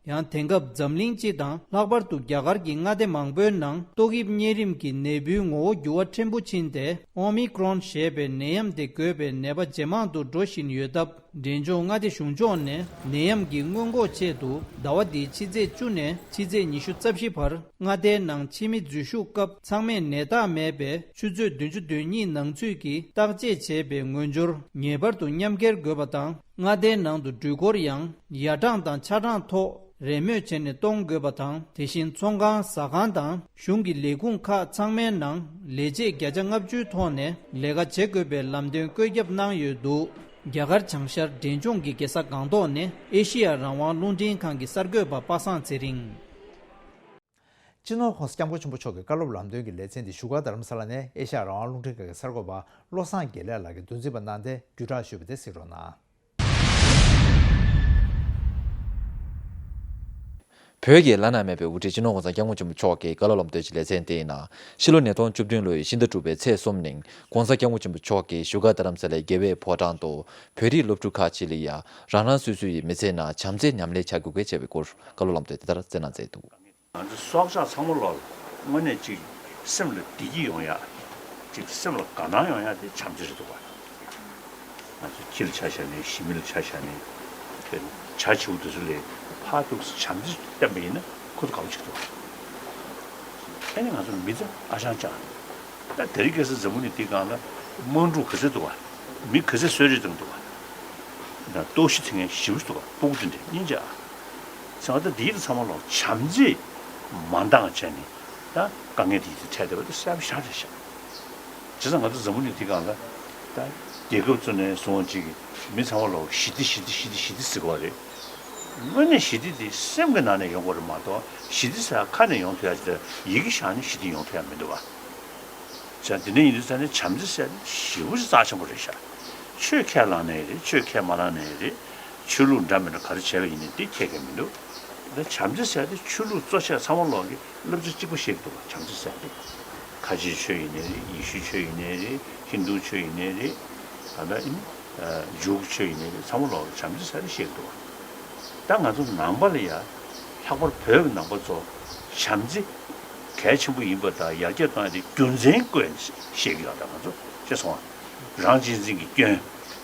ཡང་དེང་སྐབས་འཛམ་གླིང་སྤྱི་དང་ལྷག་པར་དུ་རྒྱ་གར་གྱི་མངའ་སྡེ་མང་པོའི་ནང་ཏོག་དབྱིབས་གཉན་རིམས་ཀྱི་ནད་འབུའི་ངོ་བོ་འགྱུར་བ་ཕྲན་བུ་ཕྱིན་ཏེ། ཨོ་མི་ཀྲོན་ཞེས་པའི་ནད་ཡམས་དེ་འགོས་པའི་ནད་པ་ཇེ་མང་དུ་འགྲོ་བཞིན་ཡོད་སྟབས། འབྲས་ལྗོངས་མངའ་སྡེ་གཞུང་ཕྱོགས་ནས་ནད་ཡམས་ཀྱི་སྔོན་འགོག་ཆེད་དུ་ཟླ་བ་འདིའི་ཕྱི་ཚེས་བཅུ་ནས་ཕྱི་ཚེས་ཉི་ཤུ་རྩ་བཞི་བར་མངའ་སྡེའི་ནང་ཕྱི་མི་འཛུལ་ཞུགས་སྐབས་ཚང་མས་ནད་རྟགས་མེད་པའི་ཆུ་ཚོད་བདུན་ཅུ་དོན་གཉིས་ནང་ཚུད་ཀྱི་བརྟག་དཔྱད་བྱས་པའི་ངོས་སྦྱོར་ངེས་པར་དུ་མཉམ་འཁྱེར་དགོས་པ་དང་། མངའ་སྡེའི་ནང་དུ་འགྲུལ་འཁོར་ཡང་ཡར་གྲངས་དང་ཆ་གྲངས་ཐོག་རེས་མོས་བྱས་ནས་གཏོང་དགོས་པ་དང་། དེ་བཞིན་ཚོང་ཁང་ཟ་ཁང་དང་གཞུང་གི་ལས་ཁུངས་ཁག་ཚང་མའི་ནང་ལས་བྱེད་བརྒྱ་ཆ་ལྔ་བཅུའི་ཐོག་ནས་ལས་ཀ་བྱེད་དགོས་པའི་ལམ་སྟོན་བཀོད་ཁྱབ་གནང་ཡོད་འདུག་རྒྱ་གར་བྱང་ཤར་འབྲས་ལྗོངས་ཀྱི་རྒྱལ་ས་སྒང་ཏོག་ནས་ཨེ་ཤེ་ཡ་རང་དབང་རླུང་འཕྲིན་ཁང་གི་གསར་འགོད་པ་པ་སངས་ཚེ་རིང་། སྤྱི་ནོར་༸གོང་ས་༸སྐྱབས་མགོན་ཆེན་པོ་མཆོག་གི་བཀའ་སློབ་ལམ་སྟོན་གྱི་ལེ་ཚན་འདི་བཞུགས་སྒར་རྡ་རམ་ས་ལ་ནས་ཨེ་ཤ་ཡ་རང་དབང་རླུང་འཕྲིན་ཁང་གི་གསར་འགོད་པ་བློ་བཟང་དགེ་ལེགས་ལགས་ཀྱིས་བསྡུ་སྒྲིག་པ་གནང་སྟེ་བརྒྱུད་བསྒྲགས་ཞུས་པ་དེ་གཟིགས་རོགས་གནང་། བོད་ཀྱི་བླ་ན་མེད་པའི་དབུ་ཁྲིད་སྤྱི་ནོར་༸གོང་ས་༸སྐྱབས་མགོན་ཆེན་པོ་མཆོག་གི་བཀའ་སློབ་ལམ་སྟོན་གྱི་ལེ་ཚན་དེ་ཡིན་ན། ཕྱི་ལོ་ཉིས་སྟོང་བཅུ་བདུན་ལོའི་ཕྱི་ཟླ་དྲུག་པའི་ཚེས་གསུམ་ཉིན་༸གོང་ས་༸སྐྱབས་མགོན་ཆེན་པོ་མཆོག་གིས་བཞུགས་སྒར་རྡ་རམ་ས་ལའི་རྒྱལ་བའི་ཕོ་བྲང་དུ་བོད་རིགས་སློབ་ཕྲུག་ཁག་ཅིག་ལ་ཡ་རང་རང་སོ་སོའི་མི་ཚེའི་ནང་བྱམས་བརྩེའི་ཉམས་ལེན་བྱ་དགོས་གལ་ཆེ་བའི་སྐོར་བཀའ་སློབ་ལམ་སྟོན་དེ་ལྟར་སྩལ་གནང་མཛད་འདུག་ང་ཚོ་སྲོག་ཆགས་ཚང་མ་ལོག་ལ་དངོས་གནས་ཅིག་སེམས་ལ་བདེ་སྐྱིད་ཡོང་ཡ། ཅིག་སེམས་ལ་དགའ་སྣང་ཡོང་ཡ་དེ་བྱམས་བརྩེ་རེད་འདུག་བ། ང་ཚོ་ཁྱི་ལ་ཆ་བཞག་ནས་ཞི་མི་ལ་ཆ་བཞག་ནས་བྱ་བྱིའུ་དེ་ཚོ་ལས་ ཕར་ཐུག་སེ་བྱམས་བརྩེ་བསྟན་པ་ཡིན་ན་ཁོ་ཚོ་དགའ་པོ་ཅིག་འདུག་ཨེ་ནི་ང་ཚོ་མི་ཚེ་ཨ་ཅང་ཅང་། ད་དེ་རིང་ཁ་སང་འཛམ་བུ་གླིང་འདིའི་སྒང་ལ་དམག་འཁྲུག་ག་ཚོད་འདུག་བ། མི་ག་ཚོད་གསོད་རེས་བཏང་འདུག་བ། ད་ལྟོགས་ཤི་ཐེབས་མཁན་ཞེ་པོ་ཅིག་འདུག་བ། སྤུ་གུ་དེ་འདྲས་སྙིང་རྗེ་ཨ། ཚང་མ་ད་འདི་ཚང་མ་ལོག་བྱམས་བརྩེས་མ་འདང་བྱས་ནས་ད་དཀའ་ངལ་དེ་འཕྲད་བསྡད་པ་དེ་གསལ་པོ་ཞེ་དྲག་རེད་ཤག་བྱས་ཙང་ང་ཚོ་འཛམ་བུ་གླིང་འདིའི་སྒང་ལ་ད་རྒྱལ་ཁབ་བཙུགས་ནས་བཟུང་བ་ཅིག་གིས་མི་ཚང་མ་ལོག་ཞི་བདེ་ཞི་བདེ་ཞི་བདེ་ཞི་བདེ་ཟེར་གི་བ་རེད། དངོས་གནས་ཞི་བདེ་དེ་སེམས་ཀྱི་ནང་ནས་ཡོང་དགོས་རེད་མ་གཏོགས་ཞི་བདེ་ཟེར་ཡ་ཁ་ནས་ཡོང་ཐུབ་ཡ་ཅིག་དང་ཡི་གེ་བཞག་ནས་ཞི་བདེ་ཡོང་ཐུབ་ཡ་མི་འདུག་བ། བྱས་ཙང་དེ་འདྲ་ཡིན་དུས་ཙང་ནས་བྱམས་བརྩེ་ཟེར་ཡ་དེ་ཞེ་པོ་ཅིག་རྩ་ཆེན་པོ་རེད་ཤག་ཆོས་ཁས་བླངས་ནའི་རེད། ཆོས་ཁས་མ་བླངས་ནའི་རེད། ཆོས་ལུགས་འདྲ་མི་འདྲ་ག་རེ་བྱས་པ་ཡིན་ནའི་དེ་ཁྱད་ཁྱད་མི་འདུག་ད་བྱམས་བརྩེ་ཟེར་ཡ་དེ་ཆོས་ལུགས་གཙོ་ཆེ་ཚང་མ་ལོག་གིས་བསླབ་བྱ་གཅིག་པ་བཤད་ཀྱི་འདུག་བ། བྱམས་བརྩེ་ཟེར་ཡ་དེ། ཁ་ཆེའི་ཆོས་ཡིན་ནའི་རེད། ཡེ་ཤུའི་ཆོས་ཡིན་ནའི་རེད། ཧིན་རྡུའི་ཆོས་ཡིན་ནའི་རེད། ད་ལྟ་ཨིན། ཇུའུ་ཆོས་ཡིན་ནའི་རེད། ཚང་མ་ལོག་གིས་བྱམས་བརྩེ་ཟེར་ཡ་དེ་བཤད་ཀྱི་འདུག་བ། ད་ང་ཚོ་ནང་པ་ལ་ཡ། ལྷག་པར་བོད་ཀྱི་ནང་པ་ཚོ་བྱམས་བརྩེ་གལ་ཆེན་པོ་ཡིན་པ་དང་ཡར་རྒྱས་གཏོང་ཡ་དེ་རྒྱུ་མཚན་བཀོད་ནས་བཤད་ཀྱི་ཡོད། ད་ང་ཚོ་ཤེས་སོང་ང་། རང་གཅེས་འཛིན་གྱི་སྐྱོན།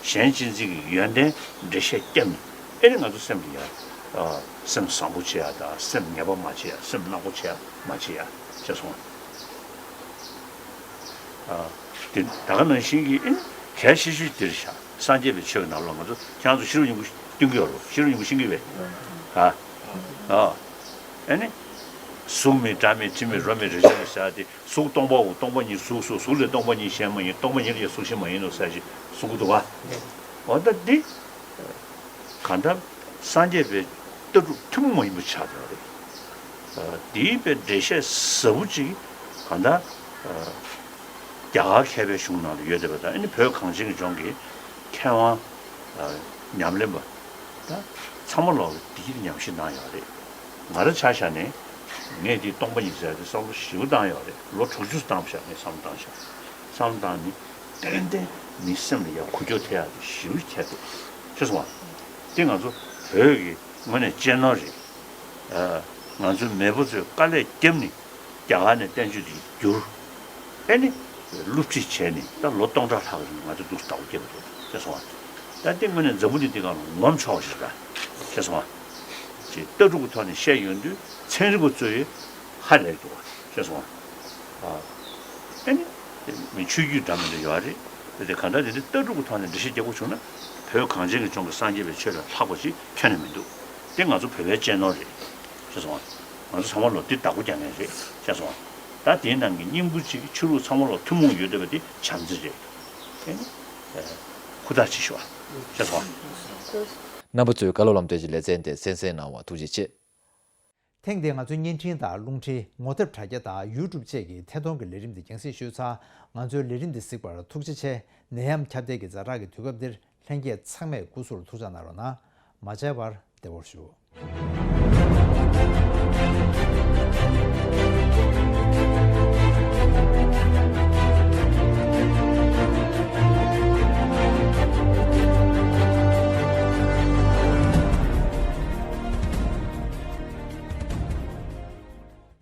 གཞན་གཅེས་འཛིན་གྱི་ཡོན་ཏན་འགྲེལ་བཤད་བརྒྱབ་ནས་ཨེ་ནི་ང་ཚོ་སེམས་ལ་ཡ། ཨ། སེམས་བཟང་པོ་བྱེད་ཡ་དང་སེམས་ངན་པ་མ་བྱེད་ཡ། སེམས་ནག་པོ་བྱེད་ཡ་མ་བྱེད་ཡ། ཤེས་སོང་ང་། ཨ། དེ་ད་ག་ནང་བཞིན་གྱི་ཨེ་ནི་གལ་ཆེ་ཤོས་དེ་རེད་ཤག་སངས་རྒྱས་པའི་ཆོས་ཀྱི་ནང་ལོགས་ང་ཚོ་ཁྱེད་རང་ཚོ་ཤེས་རབ་སྙིང་པོ་སྟོན་གྱི་ཡོད་རེད། ཤེས་རབ་སྙིང་པོ་ཤེས་ཀྱི་ཡོད་པས། ཨ། ཨ། ཨེ་ནི། གཟུགས་མེད་སྒྲ་མེད་དྲི་མེད་རོ་མེད་རེག་བྱ་མེད་ཟེར་ཡ་དེ་གཟུགས་སྟོང་པའོ། སྟོང་པ་ཉིད་གཟུགས་སོ། གཟུགས་ལས་སྟོང་པ་ཉིད་གཞན་མ་ཡིན། སྟོང་པ་ཉིད་ལས་ཀྱང་གཟུགས་གཞན་མ་ཡིན་ནོ་ཟེར་ཞིག་གསུང་གི་འདུག་ག་འོ་ད་འདི། གང་ལྟར་སངས་རྒྱས་པའི་ལྟ་གྲུབ་ཐུན་མོང་མ་ཡིན་པ་ཆགས་བསྡད་པ་རེད། ཨ། འདིའི་པའི་འགྲེལ་བཤད་ཟབ་པོ་ཅིག་གང་ལྟར། ཨ། རྒྱ་གར་མཁས་པའི་གཞུང་ནང་ལ་ཡོད་བསྡད་པ་དང་ཨ་ནི་བོད་གངས་ཅན་གྱི་ལྗོངས་ཀྱི་མཁས་དབང་། ཨ། ཉམས་ལེན་པ། ད་ཚང་མ་ལོག་གིས་འདི་གི་ཉམས་ཞིབ་གནང་ཡོད་རེད། ང་རང་ཆ་བཞག་ནས་ངས་འདི་སྟོང་པ་ཉིད་ཟེར་ཡ་དེ་བསམ་བློ་ཞེ་པོ་བཏང་ཡོད་རེད། ལོ་དྲུག་ཅུ་བཏང་བཞག་ངས་བསམ་བློ་བཏང་བཞག་བསམ་བློ་བཏང་ནས་ཏན་ཏན་མི་སེམས་ལ་ཡ་འགུལ་སྐྱོད་ཐེབས་ཡ་དེ་ཞེ་པོ་ཁྱད་དེ། ཤེས་སོང་ང་། དེ་ང་ཚོ་བོད་ཀྱི་དངོས་གནས་གཅེས་ནོར་རེད། ཨ། ང་ཚོའི་མེས་པོ་ཚོས་དཀའ་ལས་བརྒྱབ་ནས་རྒྱ་གར་ནས་བསྟན་བཅོས་དེ་བསྒྱུར། ཨེ་ནི། བསླུ་བྲིད་བྱས་ནས་ད་ལོ་སྟོང་ཕྲག་ལྷག་རིང་ང་ཚོ་འདུག་བདག་པོ་རྒྱབ་འདུག་ཤེས་སོང་ང་། ད་དེ་དངོས་གནས་འཛམ་བུ་གླིང་འདི་སྒང་ལ་ངོམ་ཆོག་ཞིག་རེད། ཤེས་སོང་ང་། ཅེས་ལྟ་གྲུབ་ཀྱི་ཐོག་ནས་བཤད་ཡོང་དུས་ཚན་རིག་པ་ཚོས་ཧ་ལས་འདུག་ཤེས་སོང་ང་། ཨ། ཨེ་ནི། མི་ཆོས་བརྒྱུད་འདྲ་མི་འདྲ་ཡོད་རེད། དེ་གང་ལྟར་དེ་འདྲ་ལྟ་གྲུབ་ཀྱི་ཐོག་ནས་འགྲེལ་བཤད་རྒྱག་དགོས་བྱུང་ན་བོད་གངས་ཅན་གྱི་ལྗོངས་ཀྱི་སངས་རྒྱས་པའི་ཆོས་ལས་ལྷག་པ་ཞིག་ཁྱོན་ནས་མི་འདུག་དེ་ང་ཚོ་བོད་པའི་གཅེས་ནོར་རེད། ཤེས་སོང་ང་། ང་ཚོ་ཚང་མ་ལོ་འདི་བདག་པོ་རྒྱག་མཁན་རེད། ཤེས་སོང་ང་། ད་དེའི་ནང་གི་སྙིང་པོ་གཅིག་གི་ཆོས་ལུགས་ཚང་མ་ལ་ཐུན་མོང་ཡོད་བསྡད་པ་འདི་བྱམས་བརྩེ་རེད། ཨེ་ནི། ཨ། ཧུར་ཐག་བྱེད་ཤོག་ཨ། ཤེས་སོང་ང་། རྣམ་པ་ཚོས་བཀའ་སློབ་ལམ་སྟོན་གྱི་ལེ་ཚན་དེ་གསན་གཟིགས་གནང་བར་ཐུགས་རྗེ་ཆེ། ཐེངས་འདིའི་ང་ཚོའི་བརྙན་འཕྲིན་དང་རླུང་འཕྲིན། ངོ་དེབ་དྲ་རྒྱ་དང་ཡུ་ཊུབ་བཅས་ཀྱི་ཐད་གཏོང་གི་ལས་རིམ་འདི་རྒྱང་སྲིང་ཞུས་ཚར། ང་ཚོའི་ལས་རིམ་འདི་གཟིགས་པར་ཐུགས་རྗེ་ཆེ། ནད་ཡམས་ཁྱབ་གདལ་གྱི་ཛ་དྲག་གི་དུས་སྐབས་འདིར་ལྷན་རྒྱས་ཚང་མས་སྐུ་གཟུགས་ལ་ཐུགས་ཅག་གནང་རོགས་གནང་། མ་བྱས་པར་བདེ་བར་བཞུགས།